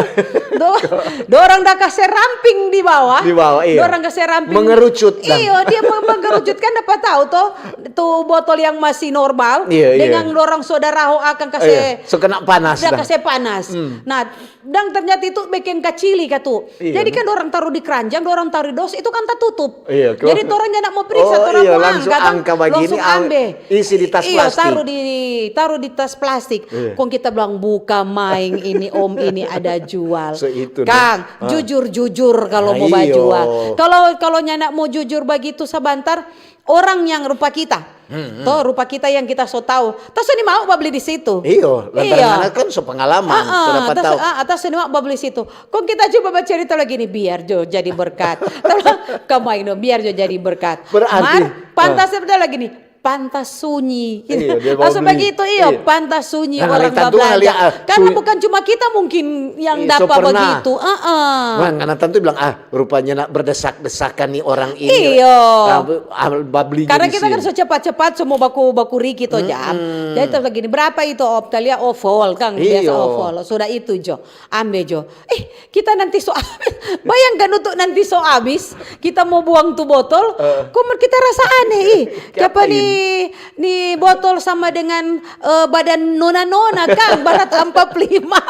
Do-, dorang da kase ramping di bawah. Di bawah, iya. Dorang kase ramping. Mengerucut dan. Iyo, dia me-, Pengkerucut kan dapa tahu to, tu botol yang masih normal, Iya, iya. Dengan dorang so da raho akang kase, Iya, so kena panas da dah. Kase panas. Nah, dang ternyata itu bikin kacili katu. Iya, Jadi no. Kan dorang taruh di keranjang, dorang taruh di dos, itu kan tatutup. Iya, kok. Jadi torang nyanda mau periksa, Oh, torang iya, mau langsung angka, kan? Angka bagini, Langsung ang- ambe. Isi di tas Iya, plastik. Taruh di taruh di tas plastik. Iya. Kong kita bilang, "Buka maeng ini, om, ini ada jual." So itu, Kang, no? Ah. Jujur-jujur kalau Ah, mau iyo. bajual. Kalau kalau nyanda mau jujur bagitu sabantar, orang yang rupa kita. Toh, rupa kita yang kita so tahu. Taso ni mau babli di situ. Iyo, lantaran Iya. Anak kan so pengalaman, Ah, so dapat atas, tahu. Ah, atas ni mau babli situ. Kong kita coba bacerita lagi ni, biar jo jadi berkat. Kamain dong, biar jo jadi berkat. Berarti, Mar, pantas ada lagi ni, pantas sunyi. Iya, dia Langsung babli. Begitu, iyo, Iya. pantas sunyi Nah, orang ngana tantu babelanja. Ngana lihat, ah, Karena sunyi. Bukan cuma kita mungkin yang Iya, so dapat pernah. Begitu. Ah, ah. Nah, ngana tantu bilang, "Ah, rupanya nak berdesak-desakan nih orang ini." Iyo. Ah, babli Karena jadi kita kan sini. So cepat-cepat, so mo baku baku riki to jam. Jadi terus lagi ni, "Berapa itu, Op?" Tanya, "Oh, full, Kang." Biasa, Iyo. "Oh, full." Sudah itu jo, ambe jo. Eh, kita nanti so abis. Bayangkan untuk nanti so abis, kita mau buang tu botol, kok kita rasa aneh, ih. Kiapa ni, ni botol sama dengan, eh, badan nona-nona, Kang, barat ampat puluh lima.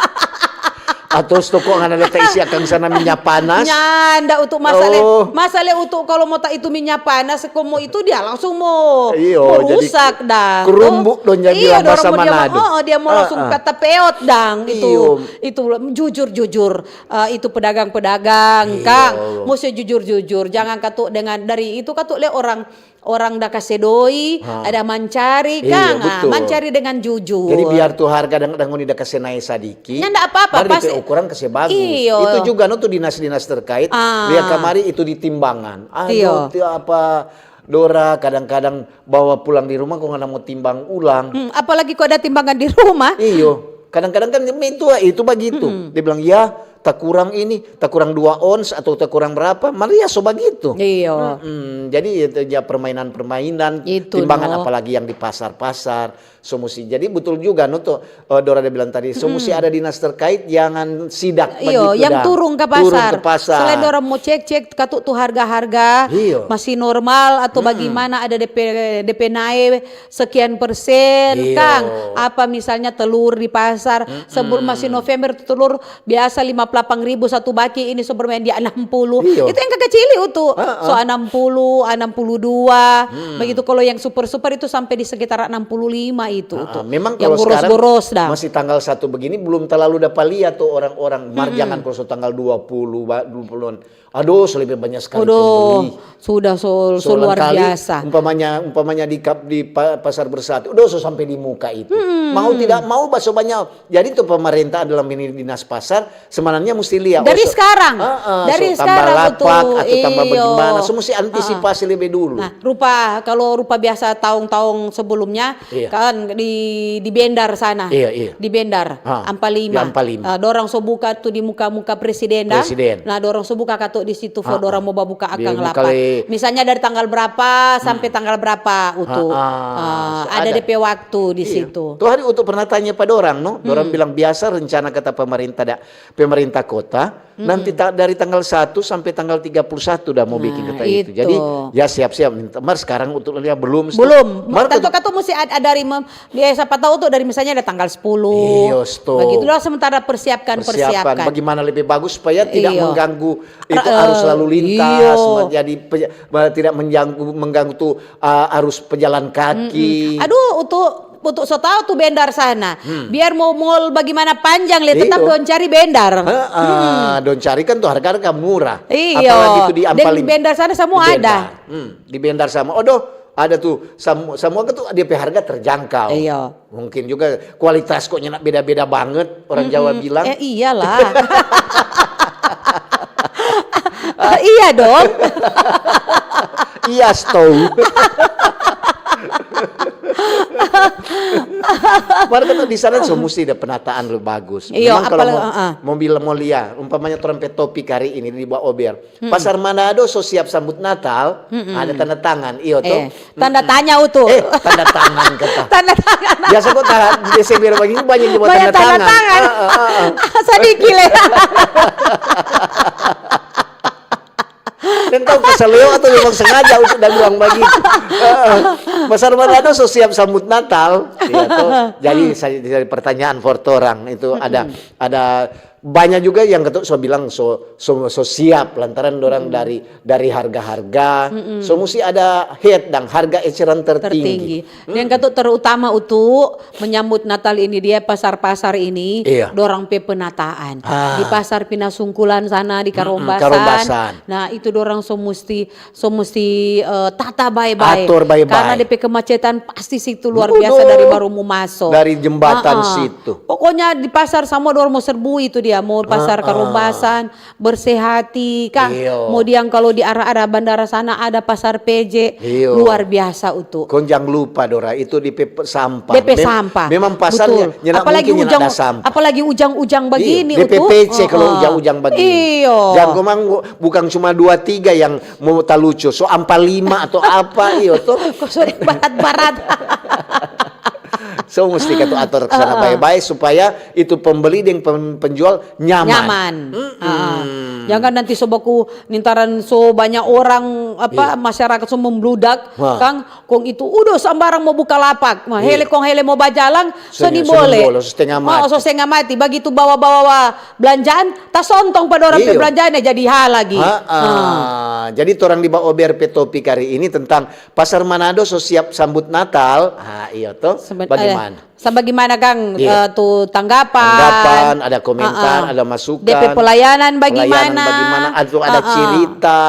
Atau stoko ngana ada isi akang sana minyak panas. Nyanda untuk masalah, Oh. Masalah untuk kalau mau tak itu minyak panas, kok mau itu dia langsung mau, Iyo, mau jadi rusak dang. kerumbu dong jadi Iya, bilang bahasa dorang mau dia Manado. Mau, oh, dia mau langsung Ah, ah. Kata peot dang. Itu, Iyo. Itu jujur-jujur, eh, itu pedagang-pedagang, Iyo. Kang. Musti jujur-jujur, jangan katu dengan dari itu katu le orang orang da kase doi, ada mancari, Iyo, Kang. Ah, betul. Mancari dengan jujur. Jadi biar tu harga dang dang ngoni da kase nae sadiki. Nyanda apa-apa, Baru pasti. Dia pe ukuran kase bagus. Iyo. Itu juga no tu dinas-dinas terkait. Ah. Lihat kamari itu di timbangan. Aduh, Iyo. Ti, apa Dora kadang-kadang bawa pulang di rumah kok ngana mau timbang ulang. Hmm, apalagi kok ada timbangan di rumah. Iyo, kadang-kadang kan itu itu begitu. Dia bilang, "Ya, takurang ini, takurang dua ons atau takurang berapa." Malah ya so begitu. Iyo. Hmm, jadi itu ya permainan-permainan, Itu, timbangan no. Apalagi yang di pasar-pasar, so musti. Jadi betul juga no to, eh, Dora ada bilang tadi, so musti ada dinas terkait, jangan sidak Iyo, begitu yang dah. Turun ke Turun pasar. ke pasar. Selain orang mau cek-cek katu tu harga-harga Iyo. Masih normal atau bagaimana, ada D P D P naik sekian persen, Iyo. Kang. Apa misalnya telur di pasar, sebelum masih November tu telur biasa lima puluh delapan ribu satu baki, ini so bermain di enam puluh. Iyo. Itu yang kekecili itu. Heeh. So enam puluh, enam puluh dua. Begitu kalau yang super-super itu sampai di sekitar enam puluh lima itu. Ah, Tuh. Memang Yang kalau sekarang boros-boros dah. Masih tanggal satu begini belum terlalu dapat lihat tuh orang-orang marjangan kalau so tanggal dua puluh, ba- dua puluhan. Aduh, so lebih banyak sekali Aduh, pembeli. Sudah so, so So luar lengkali, biasa. Umpamanya, umpamanya di kap- di pa- pasar bersatu, udah so sampai di muka itu. Mau tidak mau baso banyak. Jadi tuh pemerintah dalam ini dinas pasar sebenarnya mesti lihat. Dari Oh, so- sekarang. Heeh, Dari so sekarang tambah betul. lapak atau tambah Iyo. bagaimana, so mesti antisipasi Heeh. Lebih dulu. Nah, rupa kalau rupa biasa tahun-tahun sebelumnya Iya. Kan di di Bendar sana. Iya, iya. Di Bendar, Ha, Ampa Lima. Di Ampa Lima. Ah, dorang so buka tu di muka-muka presiden dang. Presiden. Nah, dorang so buka katu di situ for Ha, dorang ha. Mo babuka Di akang muka lapak. le- Misalnya dari tanggal berapa sampai tanggal berapa utu. Ha, ha. Ah, So ada ada. D P waktu di Iya. situ. Tuh hari utu pernah tanya pa dorang no, dorang bilang biasa rencana kata pemerintah da, pemerintah kota nanti ta- dari tanggal satu sampai tanggal tiga puluh satu dah mau bikin Nah, kata itu. itu. Jadi ya siap-siap. Mar sekarang untuk lihat belum. Belum. Mar Tentu kata- katu mesti ada, ada dari mem- ya, siapa tahu tuh dari misalnya ada tanggal sepuluh. Iyo, stop. Begitulah sementara persiapkan, Persiapan persiapkan. Bagaimana lebih bagus supaya tidak Iyo. mengganggu itu Eh, arus lalu lintas, iyo. Menjadi pe- tidak mengganggu mengganggu tuh uh, arus pejalan kaki. Aduh, untuk untuk so tahu tuh Bendar sana. Biar mau mall bagaimana panjang le tetap Iyo. Dong cari Bendar. Heeh, Dong cari kan tuh harga-harga murah. Iyo. Apalagi tuh di Ampa Deng Lima. Bendar sana semua Di ada. Bendar. Hmm, di Bendar sama. Odoh, ada tuh semua semua kan tuh dia pe harga terjangkau. Iyo. Mungkin juga kualitas kok nyenak beda-beda banget orang Jawa bilang. Eh, iyalah. Iya dong. Iya, stop. Baru kan di sana so musti ada penataan lu bagus. Iyo, Memang kalau apalagi, mau, heeh. Mau bilang mau lihat, umpamanya torang pe topik hari ini di Ba Ober. Pasar Manado so siap sambut Natal, ada tanda tangan, iyo toh? Eh, tanda tanya utu. Eh, tanda tangan kata. Tanda tangan. Biasa kok tahan, Desember begini banyak juga Banyak tanda tanda tangan. tangan. Ah, ah, ah, ah. Sadiki le. Deng tau kesel lewat atau memang sengaja untuk da bilang bagitu. Heeh. Pasar Manado so siap sambut Natal, iya to. Jadi, sa-, jadi pertanyaan for torang itu ada, ada banyak juga yang ketuk so bilang so, so, so siap lantaran dorang dari, dari harga-harga. So musti ada head dang harga eceran tertinggi. Tertinggi. Deng katu terutama utu menyambut Natal ini dia pasar-pasar ini, iya, dorang pe penataan. Ah. Di pasar Pinasungkulan sana, di Karombasan. Karombasan. Nah, itu dorang so musti, so musti, eh, tata bae-bae. Ator bae-bae. Karena depe kemacetan pasti situ luar biasa dari baru mo maso. Dari jembatan situ. Pokoknya di pasar samua dorang mo serbu itu dia, mo pasar Karombasan, Bersehati, kang. Iyo. Kemudian kalau di arah-arah bandara sana ada pasar P J, iyo, luar biasa utu. Kong jang lupa, Dora, itu di pe-, pe-, sampah. Depe sampah. Memang pasarnya. Betul. Apalagi ujang-ujang bagini, utu. Depe P C kalau ujang-ujang bagini. Iyo. Jang komang bu-, bukan cuma dua tiga yang mau talucu, so ampa lima atau apa, iyo, to. Kok so barat-barat. So, musti katu ator ke sana bae-bae supaya itu pembeli deng pen-, penjual nyaman. Nyaman. Jangan nanti so baku nintaran so banyak orang, apa, masyarakat so membludak, kang, kong itu udah sambarang mo buka lapak. Hele kong hele mo bajalang, so ni bole. So setengah mati. Bagitu bawa-bawa belanjaan, tasontong pa dorang pe belanjaan, jadi ha lagi. Jadi torang di Baober pe topik hari ini tentang Pasar Manado so siap sambut Natal. Ah, iyo to. Bagaimana? Sa bagaimana, kang? Iya. Eh, tu tanggapan? Tanggapan, ada komentar, ada masukan. Depe pelayanan bagaimana? Pelayanan bagaimana? Atau ada cerita?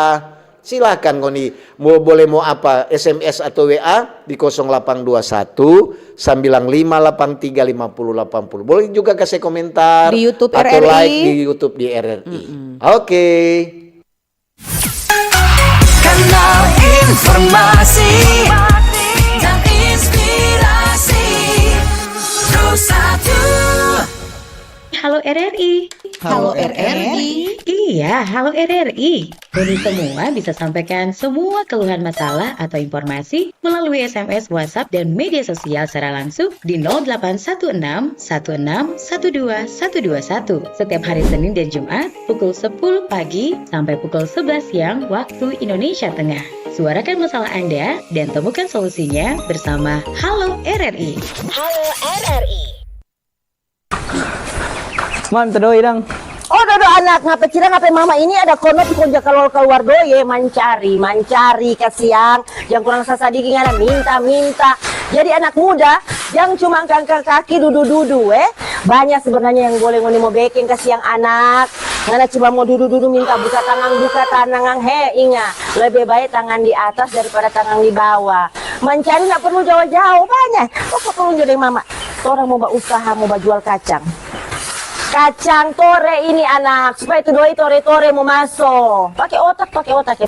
Silakan ngoni. Mau, boleh mau apa? S M S atau W A di kosong delapan dua satu, sembilan lima delapan tiga lima puluh delapan puluh. Boleh juga kasih komentar di YouTube atau R R I. Like di YouTube di R R I. Oke. Kanal informasi dan inspirasi. Pro satu. Halo R R I. Halo R R I. Iya, halo R R I. Ngoni semua bisa sampaikan semua keluhan masalah atau informasi melalui S M S, WhatsApp, dan media sosial secara langsung di nol delapan satu enam satu enam satu dua satu dua satu setiap hari Senin dan Jumat pukul sepuluh pagi sampai pukul sebelas siang waktu Indonesia Tengah. Suarakan masalah Anda dan temukan solusinya bersama Halo R R I. Halo R R I. Manta doi dang. Oh, dodo anak, ngapa cirang, ngapa mama ini ada kono pi konja kaluar-kaluar doi, eh, mancari, mancari, kasiang, yang kurang sasadiki ngana minta, minta. Jadi anak muda, yang cuma angka-angka kaki, dudu-dudu, eh. Banyak sebenarnya yang boleh ngoni mo bekeng, kasiang anak. Ngana cuma mo dudu-dudu minta buka tangan, buka tangan, he, inga, lebe bae tangan di atas daripada tangan di bawa. Mancari nda perlu jao-jao, banya. Koko tolong jo deng mama. Torang mo bausaha mo bajual kacang. Kacang tore ini, anak, supaya tu doi tore-tore mo maso. Pake otak, pake otak, ya.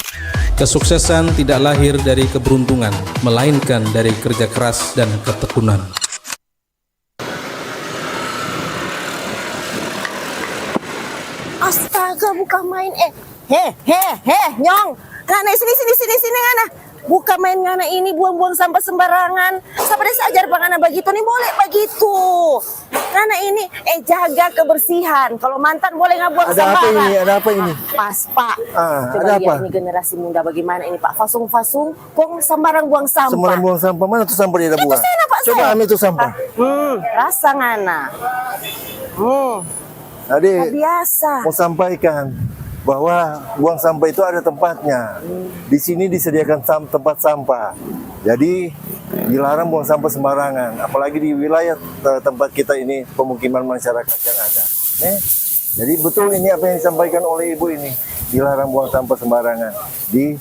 Kesuksesan tidak lahir dari keberuntungan, melainkan dari kerja keras dan ketekunan. Astaga, bukan main, eh. He, he, he, Nyong. Ngana, sini, sini, sini, sini, ngana. Bukan main ngana ini buang-buang sampah sembarangan. Sapa da se ajar pa ngana bagitu ni, boleh bagitu. Ngana ini, eh, jaga kebersihan. Kalau mantan boleh nggak buang sembarang. Ada apa ini? Ada apa ini? Pas, Pak. Ah, coba ada lihat apa? Ini generasi muda bagaimana ini, Pak. Fasung-fasung, kong sembarang buang sampah. Sembarang buang sampah. Mana tuh sampah dia ada buang? Itu sana, Pak, coba saya ambil tuh sampah. Hmm, rasa ngana. Hmm. Jadi, biasa. Mau sampaikan bahwa buang sampah itu ada tempatnya. Di sini disediakan sam-, tempat sampah. Jadi, dilarang buang sampah sembarangan, apalagi di wilayah, eh, tempat kita ini, pemukiman masyarakat yang ada. Eh, jadi, betul ini apa yang disampaikan oleh Ibu ini, dilarang buang sampah sembarangan di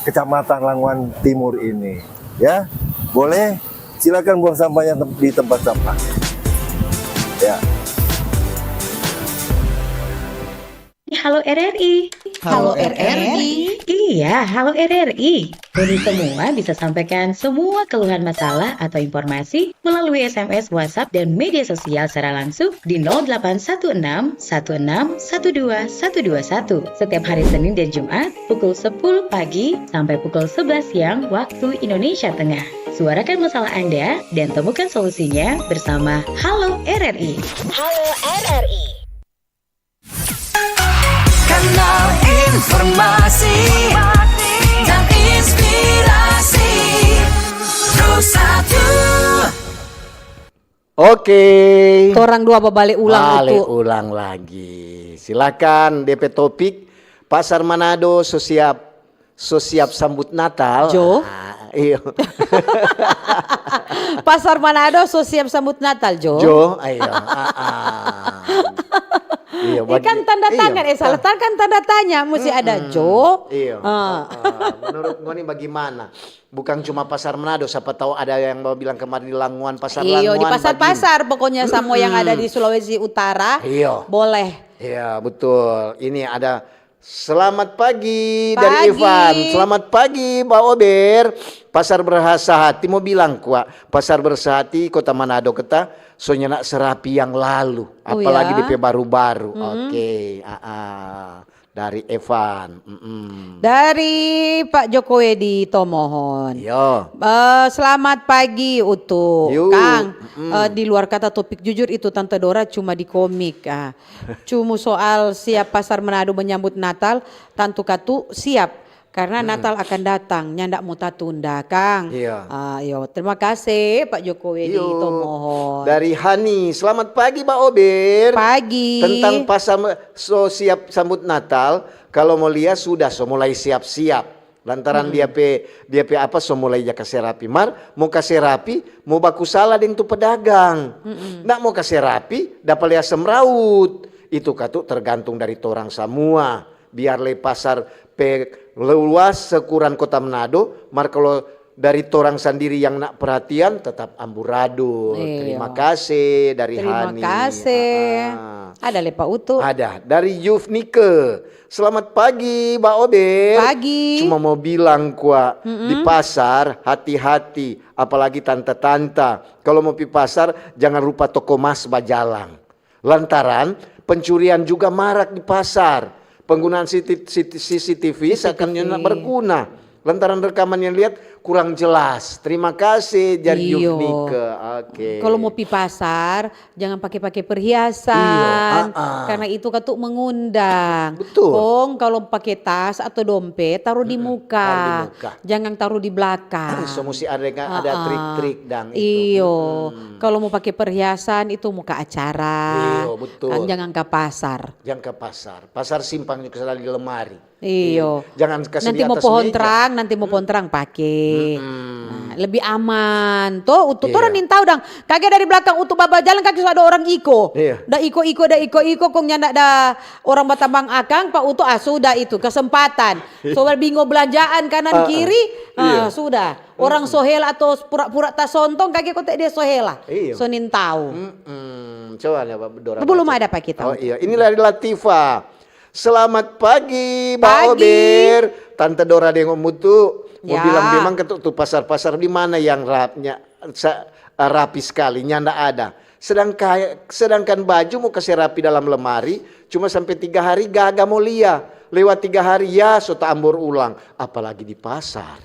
Kecamatan Languan Timur ini. Ya, boleh silakan buang sampahnya tem-, di tempat sampah. Ya. Halo R R I. Halo R R I. Iya, halo R R I. Ngoni semua bisa sampaikan semua keluhan masalah atau informasi melalui S M S, WhatsApp, dan media sosial secara langsung di nol delapan satu enam satu enam satu dua satu dua satu setiap hari Senin dan Jumat pukul sepuluh pagi sampai pukul sebelas siang waktu Indonesia Tengah. Suarakan masalah Anda dan temukan solusinya bersama Halo R R I. Halo R R I. Kanal Informasi dan inspirasi. Terus satu. Oke. Torang dua babale ulang Bale itu. Ulang lagi. Silakan D P topik Pasar Manado so siap so siap sambut Natal. Jo? Ah, iyo. Pasar Manado so siap sambut Natal, Jo. Jo, ayo. Ah, ah. Iyo, Eh, kan tanda tangan, eh salah, kan tanda tanya mesti ada Jo. Iyo. Ah. Ah, menurut ngoni bagaimana? Bukan cuma Pasar Manado, siapa tahu ada yang mau bilang kemarin di Languan, Pasar Iyo, Languan. di pasar-pasar pokoknya semua yang ada di Sulawesi Utara. Iyo. Boleh. Iya, betul. Ini ada selamat pagi dari Pagi. Ivan. Selamat pagi, Mbak Ober. Pasar Berhasahati mau bilang kwa, Pasar Berhasahati Kota Manado keta so nyanda serapi yang lalu, Oh, apalagi ya? D P baru-baru. Oke, ah, ah. Dari Evan. Mm-mm. Dari Pak Jokowi di Tomohon. Yo. Eh, selamat pagi Utu. Yo. Kang, eh, di luar kata topik jujur itu Tante Dora cuma di komik. Ah. Cuma soal siap Pasar Manado menyambut Natal, tantu katu siap. Karena Natal akan datang, nyanda mo tatunda, Kang. Iya. Ah, yo, terima kasih Pak Jokowi di Yo. Tomohon. Dari Hani, selamat pagi, Mbak Ober. Pagi. Tentang pasar so siap sambut Natal, kalau mau lia sudah so mulai siap-siap. Lantaran dia pe dia pe apa so mulai ja kase rapi. Mar, mo kase rapi, mo baku sala deng tu pedagang. Nda mo kase rapi, dapa lia semraut. Itu katu tergantung dari torang samua. Biar le pasar pe luas seukuran Kota Manado, mar kalau dari torang sandiri yang nak perhatian, tetap amburadul. Iya. Terima kasih dari Terima Hani. kasih. Ah, ah. Ada le Pak Utu. Ada dari Yufnike. Selamat pagi, Mbak Ober. Pagi. Cuma mau bilang kwa, di pasar hati-hati, apalagi tanta-tanta. Kalau mau pi pasar, jangan lupa toko mas bajalang. Lantaran pencurian juga marak di pasar. Penggunaan C T C T C C T V seakan nyanda berguna. Lantaran rekaman yang lihat kurang jelas. Terima kasih, Jar Iyo. Yufnike. Oke. Kalau mau pi pasar, jangan pake-pake perhiasan, Iyo, ah, ah. Karena itu katu mengundang. Betul. Kong kalau pake tas atau dompet, taruh di muka. Taruh di muka. Jangan taruh di belakang. So musti ada, ada Ah, ah. trik-trik dang itu. Iyo. Kalau mau pake perhiasan itu muka acara. Iyo, betul. Kan jangan ke pasar. Jangan ke pasar. Pasar simpang juga selalu di lemari. Iyo. Jangan kasih Nanti di mau atas pohon meja. Terang, nanti mau pohon terang pake. Nah, lebih aman. Tuh, Utu, Iya. Torang nin tahu dang. Kage dari belakang Utu baba jalan kage so ada orang iko. Iya. Da iko, iko, da iko, iko, kong nyanda ada orang batambang akang, Pak Utu, ah, sudah itu kesempatan. So bingo belanjaan kanan kiri, ah, Iya. Sudah. Orang sohela atau pura-pura tasontong kage kote dia sohela. Iya. So nin tahu. Mm-mm. Coba lihat, Dora Belum baca. Ada, Pak, kita. Oh iya, ini dari Latifa. Selamat pagi, Mbak Pagi. Ober. Tante Dora deng Om Utu. Mau Ya. bilang memang ketuk tu pasar-pasar di mana yang rapnya sa- rapi sekali, nyanda ada. Sedangkan, sedangkan baju mau kasih rapi dalam lemari, cuma sampai tiga hari gaga mau lia. Lewat tiga hari, ya, so taambor ulang. Apalagi di pasar.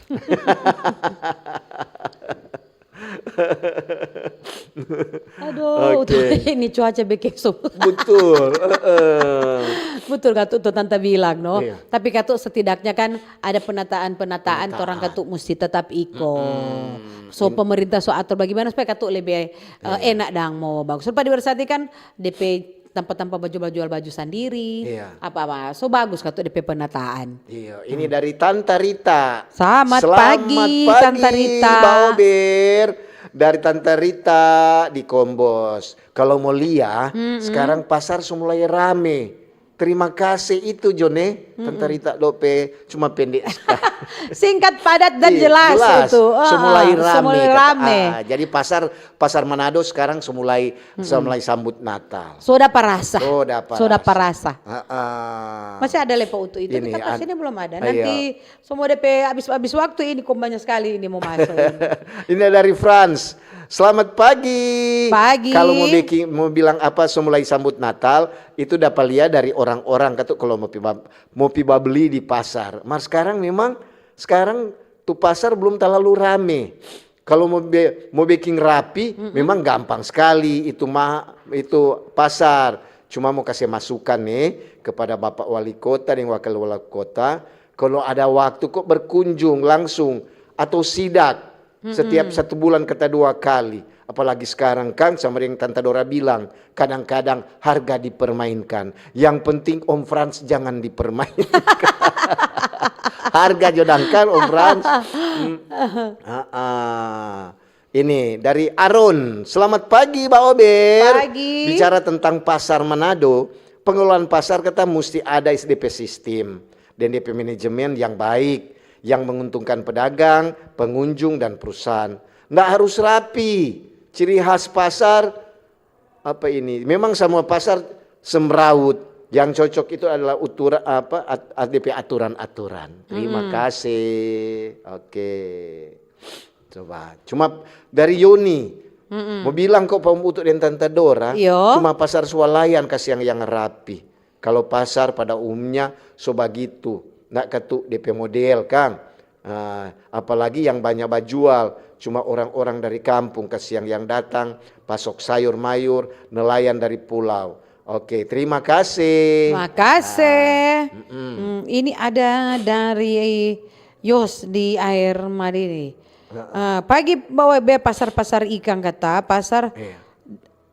Aduh, Oke. Ini cuaca bikin su- Betul. Heeh. Betul katu tu Tante bilang, no. Iya. Tapi katu setidaknya kan ada penataan-penataan, torang katu musti tetap iko. So pemerintah so atur bagaimana supaya katu lebih eh, enak dang mau bagus. Supaya dibersati kan D P tampa-tampa baju-baju baju sandiri, Iya. apa-apa. So bagus katu D P penataan. Iya, ini dari Tanta Rita. Selamat pagi, Tanta Rita. Mbak Ober. Dari Tanta Rita di Kombos. Kalau mau lia, sekarang pasar so mulai rame. Terima kasih itu, Jone. Tanta Rita dope cuma pendek sekali. Singkat, padat, dan Iya, jelas, jelas. Utu. So Ah, mulai so rame. mulai Kata, rame. ah, jadi pasar pasar Manado sekarang so mulai so mulai sambut Natal. Sudah parasa. Sudah parasa. Sudah parasa. Ah, ah. Masih ada lepa Utu itu. Ini, Kita pas an- ini belum ada. Ah, iya. Nanti semua D P habis-habis waktu ini kok banyak sekali ini mau masuk ini. Ini dari Franz. Selamat pagi. Pagi. Kalau mau bikin, mau bilang apa, so mulai sambut Natal, itu dapat lihat dari orang-orang katu kalau mau pi ba- mau pi babeli di pasar. Mar sekarang memang sekarang tu pasar belum terlalu rame. Kalau mau be- mau bikin rapi, memang gampang sekali itu ma itu pasar. Cuma mo kase masukan ne kepada Bapak Wali Kota deng Wakil Wali Kota, kalo ada waktu ko berkunjung langsung atau sidak setiap satu bulan kata dua kali. Apalagi skarang kang, sama deng Tanta Dora bilang, kadang-kadang harga dipermainkan. Yang penting Om Frans jangan dipermainkan. Harga jo dangkal Om Frans. Hmm. Ah, ah. Ini dari Aron. Selamat pagi, Ba Ober. Pagi. Bicara tentang pasar Manado, pengelolaan pasar kata musti ada S D P sistem dan D P manajemen yang baik, yang menguntungkan pedagang, pengunjung, dan perusahaan. Ndak harus rapi. Ciri khas pasar apa ini? Memang semua pasar semrawut. Yang cocok itu adalah utura-, apa, at-, A D P aturan-aturan. Terima kasih. Oke. Coba. Cuma dari Yoni. Mau bilang kok pa Om Utu dan Tanta Dora, iyo, cuma pasar swalayan kasiang yang rapi. Kalau pasar pada umumnya so bagitu, ndak katu depe model kang. Ah, apalagi yang banya bajual, cuma orang-orang dari kampung kasiang yang datang, pasok sayur mayur, nelayan dari pulau. Oke, terima kasih. Makase. Ah, mm-mm. Hmm, ini ada dari Yos di Air Madidi. Heeh. Ah, pagi bawa be pasar-pasar ikang kata, pasar, iya,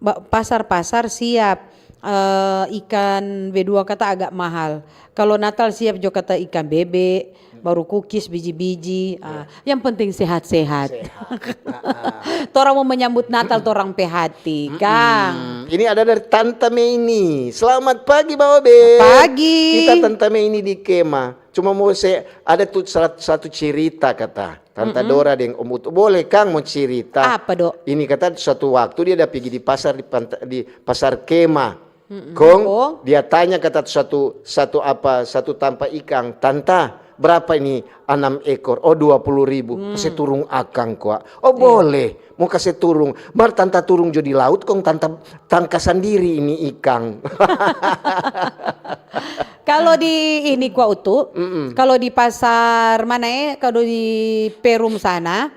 ba-, pasar-pasar siap. Eh, ikan B dua kata agak mahal. Kalau Natal siap jo kata ikan bebe, baru kukis, biji-biji. Ah, yang penting sehat-sehat. Sehat. Heeh. Torang mau menyambut Natal, torang pe hati, Kang. Mm-mm. Ini ada dari Tanta Meini. Selamat pagi, Bawa Be. Pagi. Kita Tanta Meini di kema. Cuma mau se-, ada tu sat-, satu cerita kata. Tanta Dora deng Om Utu. Boleh, Kang, mau cerita? Apa, Dok? Ini kata suatu waktu dia ada pigi di pasar, di panta-, di pasar kema. Kong, kong? Dia tanya kata satu, satu apa, satu tampa ikang, "Tanta, berapa ini anam ekor?" "Oh, dua puluh ribu." Hmm. Kase turung akang kwa. "Oh, boleh. Mau kase turung. Mar Tanta turung jo di laut, kong Tanta tangka sandiri ini ikang." Kalau di ini kwa Utu, kalau di pasar mana, eh, kalau di Perum sana,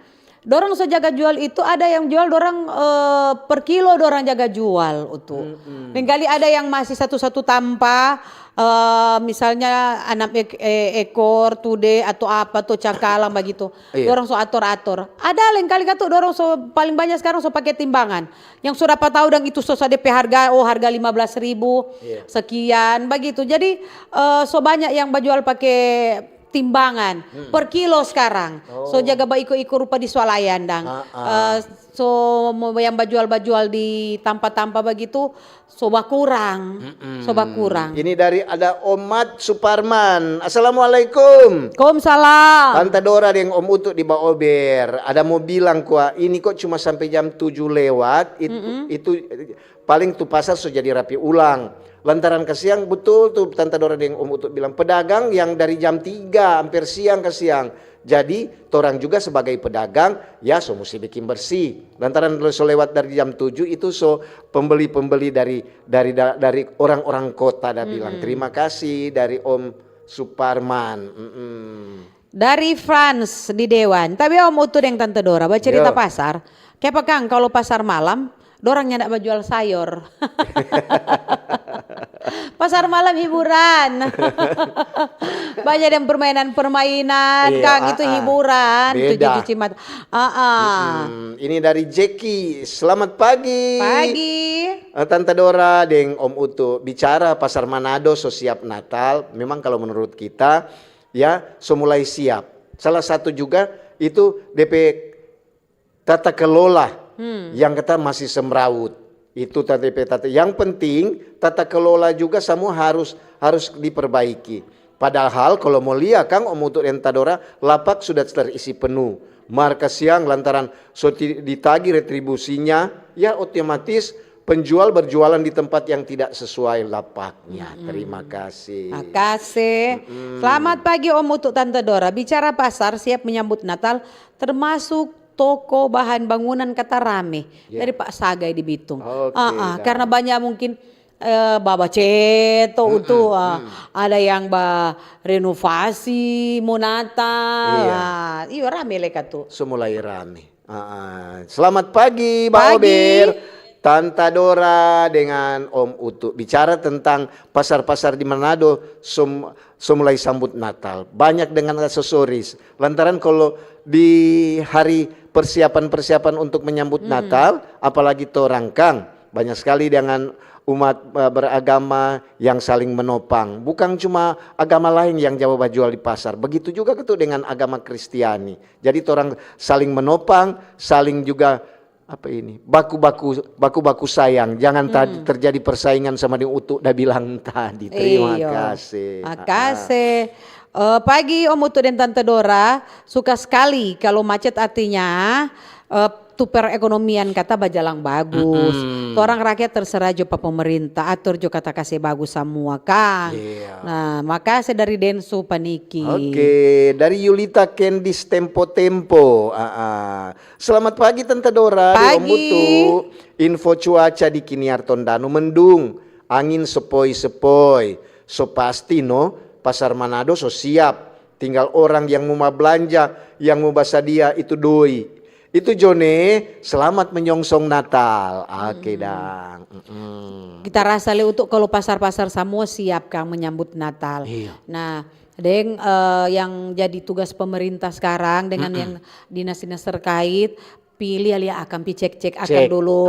dorang so jaga jual itu ada yang jual dorang, eh, per kilo dorang jaga jual, Utu. Mm-mm. Lengkali ada yang masih satu-satu tampa, eh, misalnya anam ek-, eh, ekor, tude, atau apa tu, cakalang bagitu. Iya. Dorang so ator-ator. Ada lengkali katu dorang so paling banya skarang so pake timbangan. Yang so dapa tau dang itu so sa depe harga, oh, harga lima belas ribu, iya, sekian, bagitu. Jadi, eh, so banya yang bajual pake timbangan per kilo skarang. Oh. So jaga baiko-iko rupa di swalayan dang. Ah, ah. Eh, so mo yang bajual-bajual di tampa-tampa bagitu, so bakurang. Mm-mm. So bakurang. Ini dari ada Omat Suparman. "Assalamualaikum. Waalaikumsalam. Tanta Dora deng Om Utu di Baober. Ada mo bilang kwa, ini kok cuma sampe jam tujuh lewat, it-, itu, eh, paling tu pasar so jadi rapi ulang." Lantaran kasiang, betul tu Tanta Dora deng Om Utu bilang, pedagang yang dari jam tiga amper siang kasiang. Jadi, torang juga sebagai pedagang, ya, so musti bikin bersih. Lantaran so lewat dari jam tujuh itu so pembeli-pembeli dari, dari da-, dari orang-orang kota da bilang. Mm-mm. Terima kasih dari Om Suparman. Mm-mm. Dari Frans di Dewan. Tapi Om Utu deng Tanta Dora bacerita pasar. Kiapa kang, kalau pasar malam, dorang nyanda bajual sayor. Pasar malam hiburan. Banyak deng permainan-permainan, iya, kang, itu hiburan. Beda. Itu cuci mata. Ah, ah. Mm-mm. Ini dari Jeki. Selamat pagi. Pagi. Eh, Tanta Dora deng Om Utu. Bicara pasar Manado so siap Natal. Memang kalau menurut kita, ya, so mulai siap. Salah satu juga itu depe tata kelola yang kata masih semrawut. Itu tata depe tata. Yang penting tata kelola juga semua harus, harus diperbaiki. Padahal kalau mau lia kang Om Utu deng Tanta Dora, lapak sudah terisi penuh. Mar kasiang lantaran so ti-, ditagi retribusinya, ya otomatis penjual berjualan di tempat yang tidak sesuai lapaknya. Mm-mm. Terima kasih. Makase. Mm-mm. Selamat pagi Om Utu, Tanta Dora. Bicara pasar siap menyambut Natal, termasuk toko bahan bangunan kata rame. Ya. Dari Pak Sagai di Bitung. Oke, ah, ah, dah. Karena banyak mungkin, eh, baba ceto. Mm-mm, utu, ah, mm. Ada yang ba renovasi, mo Natal. Iya. Ah, iyo, rame leka tu. So mulai rame. Ah, ah. Selamat pagi, Ba Ober. Pagi. Tanta Dora dengan Om Utu bicara tentang pasar-pasar di Manado so, so mulai sambut Natal. Banyak dengan aksesoris. Lantaran kalau di hari persiapan-persiapan untuk menyambut Natal, apalagi torang kang, banyak sekali dengan umat, eh, beragama yang saling menopang. Bukan cuma agama lain yang jawa bajual di pasar. Begitu juga katu dengan agama Kristiani. Jadi torang saling menopang, saling juga apa ini, baku-baku, baku-baku sayang, jangan tadi terjadi persaingan sama deng Utu da bilang tadi. Terima kasih. Makase. Eh, pagi Om Utu deng Tante Dora, suka skali kalu macet, artinya eh, tu perekonomian kata bajalang bagus. Torang rakyat terserah jo pa pemerintah, ator jo kata kase bagus samua kang. Nah, makase dari Densu pa Niki. Oke, dari Yulita Kendis Tempo-Tempo. Ah, ah. Selamat pagi Tante Dora, di Om Utu. Info cuaca di Kiniar Tondano mendung, angin sepoi-sepoi. So pasti no, Pasar Manado so siap. Tinggal orang yang mo bablanja, yang mo basadia itu doi. Itu jo ne, selamat menyongsong Natal. Oke dang. Mm-mm. Kita rasa le Utu kalu pasar-pasar samua siap kang menyambut Natal. Nah, deng eh, yang jadi tugas pemerintah sekarang dengan yang dinas-dinas terkait, pi lia-lia akang, pi cek-cek akang dulu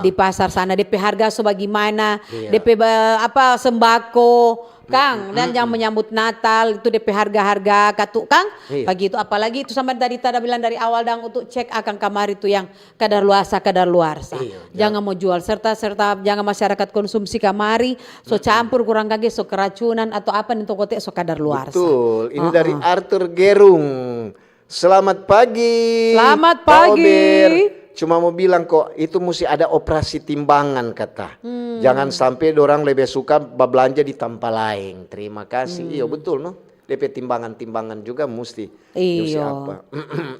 di pasar sana, depe harga so bagimana, depe ba- apa, sembako kang, dan yang menyambut Natal itu depe harga-harga katu kang, bagitu. Apalagi itu sama tadi tada bilang dari awal dang, untuk cek akang kamari tu yang kadar luarsa, kadar luarsa. Jangan mo jual serta serta jangan masyarakat konsumsi kamari so campur kurang kage so keracunan atau apa nih tokote so kadar luarsa. Betul. Ini dari Arthur Gerung. Selamat pagi. Selamat pagi. Cuma mo bilang kok, itu musti ada operasi timbangan kata. Jangan sampe dorang lebe suka bablanja di tampa laeng. Terima kasih. Iyo, betul no. Depe timbangan-timbangan juga musti. Musti apa?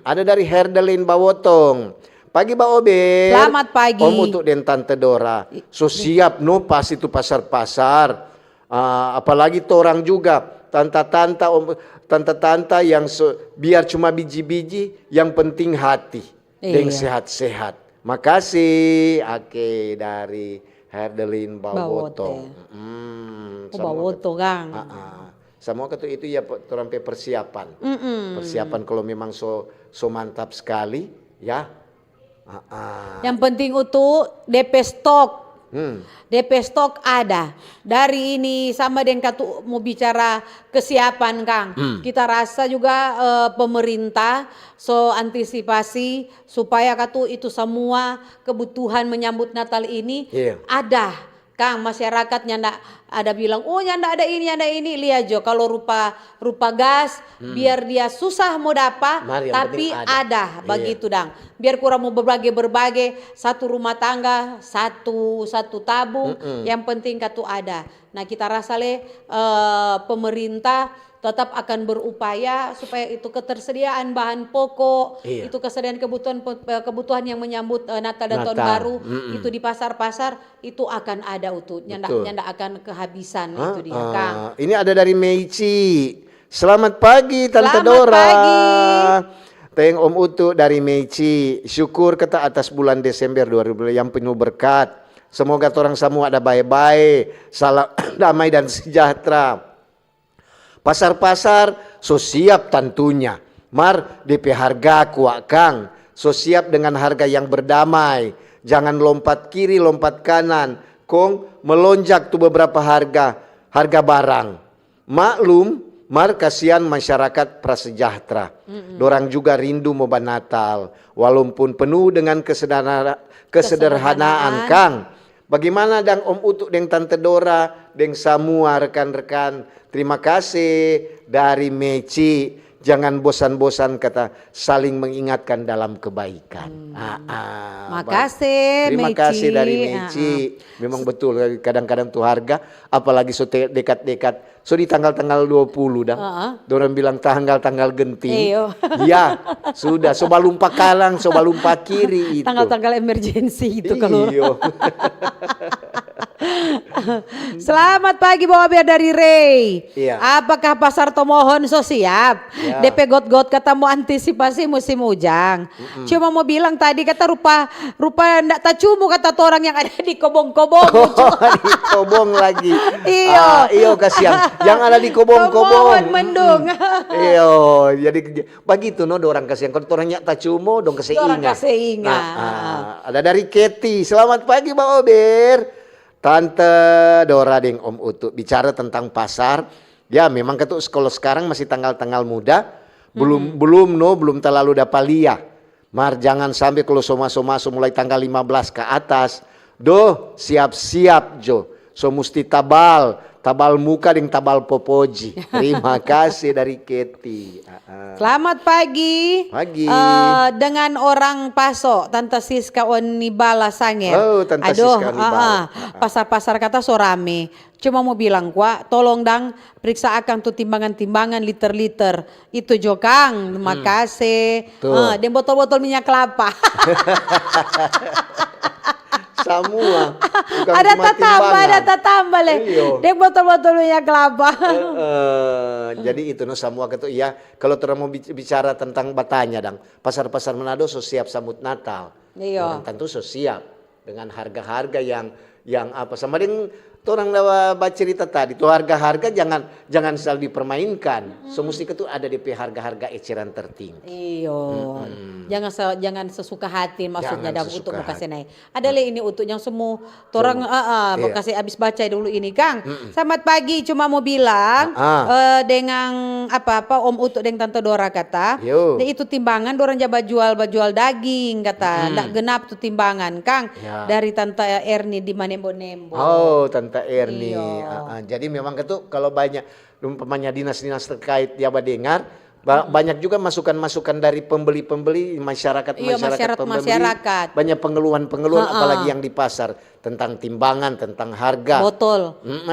Ada dari Herdelin Bawotong. Pagi Ba Ober. Selamat pagi. Om Utu deng Tante Dora. So siap no pas itu pasar-pasar. Ah, apalagi torang juga tanta-tanta, om, tanta-tanta yang so, biar cuma biji-biji, yang penting hati deng sehat-sehat. Makasih. Oke, dari Herdelin Bawotong. Bawoto kang. Samua katu itu ya torang pe persiapan. Persiapan kalau memang so so mantap sekali ya. Yang penting Utu depe stok. Depe stok ada. Dari ini sama deng katu mo bicara kesiapan kang. Kita rasa juga eh, pemerintah so antisipasi supaya katu itu samua kebutuhan menyambut Natal ini ada. Kang, masyarakat nyanda ada bilang, "Oh, nyanda ada ini, nyanda ini." Lia jo, kalu rupa rupa gas, biar dia susah mo dapa, tapi ada, bagitu dang. Biar kurang mo berbage-berbage, satu rumah tangga, satu satu tabung, yang penting katu ada. Nah, kita rasa le eh, pemerintah tetap akan berupaya supaya itu ketersediaan bahan pokok, itu kesediaan kebutuhan kebutuhan yang menyambut eh, Natal dan Tahun Baru itu di pasar-pasar itu akan ada Utu, nyanda nyanda akan kehabisan itu dia Kang. Ini ada dari Meici. Selamat pagi Tante Dora. Teng Om Utu dari Meici. Syukur kata atas bulan Desember dua ribu dua puluh yang penuh berkat. Semoga torang samua ada bae-bae, salam damai dan sejahtera. Pasar-pasar so siap tantunya, mar depe harga kwa kang so siap dengan harga yang berdamai. Jangan lompat kiri, lompat kanan, kong melonjak tu beberapa harga, harga barang. Maklum, mar kasian masyarakat prasejahtera. Dorang juga rindu mo banatal, walaupun penuh dengan kesederhana- kesederhanaan kang. Bagaimana dang Om Utu deng Tante Dora deng samua rekan-rekan? Terima kasih dari Meci. Jangan bosan-bosan kata saling mengingatkan dalam kebaikan. Ah, ah, Makase, terima kasih dari Meci. Memang betul kadang-kadang tuh harga apalagi so dekat-dekat so di tanggal-tanggal dua puluh dah. Dorang bilang tanggal-tanggal genting. Ya, sudah so balum pakalang, so balum pakiri itu. Tanggal-tanggal emergency itu kalau. Iyo. Selamat pagi, Bawa Ber dari Rey. Iya. Apakah Pasar Tomohon so siap? Ya. Depe got-got kata mo antisipasi musim ujang. Mm-mm. Cuma mo bilang tadi kata rupa, rupa ndak tacumu kata torang yang ada di kobong-kobong. Oh, di kobong lagi. Iyo. Ah, iyo, kasiang. Yang ada di kobong-kobong. Tomohon mendung. Mm-mm. Iyo, jadi bagitu no dorang kasiang. Kalau torang nyak tacumu, dong kase inga. Dorang kase inga. Nah, ah, ada dari Keti. Selamat pagi, Bawa Ber. Tante Dora deng Om Utu bicara tentang pasar. Ya, memang katu kalau sekarang masih tanggal-tanggal muda, belum, mm-mm, belum no, belum terlalu dapa lia. Mar jangan sampe kalau so maso-maso mulai tanggal lima belas ke atas, doh, siap-siap jo. So musti tabal, tabal muka deng tabal popoji. Terima kasih dari Keti. Ah, ah. Selamat pagi. Pagi. Eh, dengan orang Paso, Tante Siska Onibala Sanger. Oh, Tante Aduh, Siska Onibala. Ah, ah. Ah, ah. Pasar-pasar kata so rame. Cuma mo bilang kwa, tolong dang periksa akang tu timbangan-timbangan, liter-liter. Itu jo kang, hmm, makase. Tuh. Ah, deng botol-botol minyak kelapa. Samua. Bukan ada cuma tatamba, timbangan. Ada tatamba le. Iyo. Deng botol-botol minyak kelapa. Eh, eh, jadi itu no samua katu ya. Kalau torang mo bic-, bicara tentang batanya dang, pasar-pasar Manado so siap sambut Natal. Iyo. Torang tentu so siap dengan harga-harga yang, yang apa, sama deng torang da ba-, bacerita tadi, tu harga-harga jangan, jangan selalu dipermainkan. So, mm-mm, musti katu ada depe harga-harga eceran tertinggi. Iyo. Mm-mm. Jangan se-, jangan sesuka hati maksudnya. Jangan dang sesuka untuk mo kase hati. Naik. Ada le ini untuk yang semua torang, ah, ah, iya, bakase abis baca dulu ini, kang. Mm-mm. Selamat pagi, cuma mo bilang, ah, ah, eh, dengan apa-apa, Om Utu deng Tante Dora kata, yo, deng itu timbangan dorang ja bajual, bajual daging kata, mm-mm, ndak genap tu timbangan, kang. Ya. Dari Tante Erni di Manembo-Nembo. Oh, Tante Erni. Iyo. Ah, ah. Jadi memang itu kalau banyak, umpamanya dinas-dinas terkait dia badengar, ba-, mm-mm, banyak juga masukan-masukan dari pembeli-pembeli, masyarakat, iyo, masyarakat, masyarakat pembeli, masyarakat. Banyak pengeluhan-pengeluhan, ha-ha, apalagi yang di pasar, tentang timbangan, tentang harga. Botol. Mm.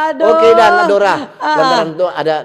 Aduh. Oke, dan Dora, ah, lantaran tu ada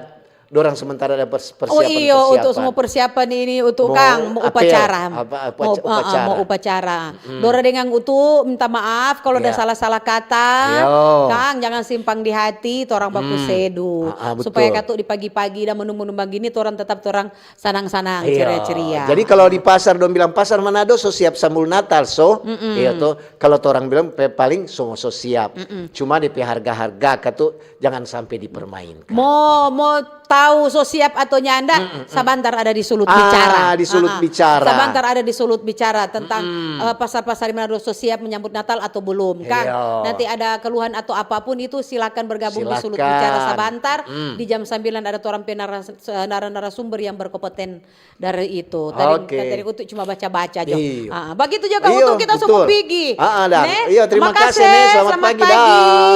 dorang sementara ada pers-, oh, persiapan, iyo, persiapan. Untuk semua persiapan ini, untuk mo kang, mo apa ya? Upacara. Apa, apa, mo, ah, ah, upacara. Mo upacara. Mm. Dora deng Utu minta maaf kalau ada, iya, salah-salah kata. Iyo. Kang, jangan simpang di hati, torang baku, mm, sedu. Ah, ah, betul. Supaya katu di pagi-pagi dan menu-menu bagini, torang tetap torang sanang-sanang, iyo, ceria-ceria. Jadi kalau di pasar dong bilang, "Pasar Manado so siap sambut Natal, so?" Mm-mm. Iyo to, kalau torang bilang pe-, paling so, so siap. Mm-mm. Cuma depe harga-harga katu jangan sampe dipermainkan. Mo, mo tau so siap atau nyanda, mm-mm, sabantar ada di sulut, ah, bicara. Di sulut, ah, ah, bicara. Sabantar ada di sulut bicara tentang, mm-mm, eh, pasar-pasar di Manado so siap menyambut Natal atau belum, kang. Iyo. Nanti ada keluhan atau apapun itu silakan bergabung di sulut, silakan, bicara sabantar. Mm. Di jam sambilan ada torang pe naras-, nara-, narasumber yang berkompeten dari itu. Tadi, oke, tadi Utu cuma baca-baca jo. Iyo. Ah, bagitu juga, iyo, Utu kita, betul, semua pigi. Ah, ah, dah. Ne? Iyo, terima kasih, ne. Selamat pagi,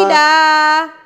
dah.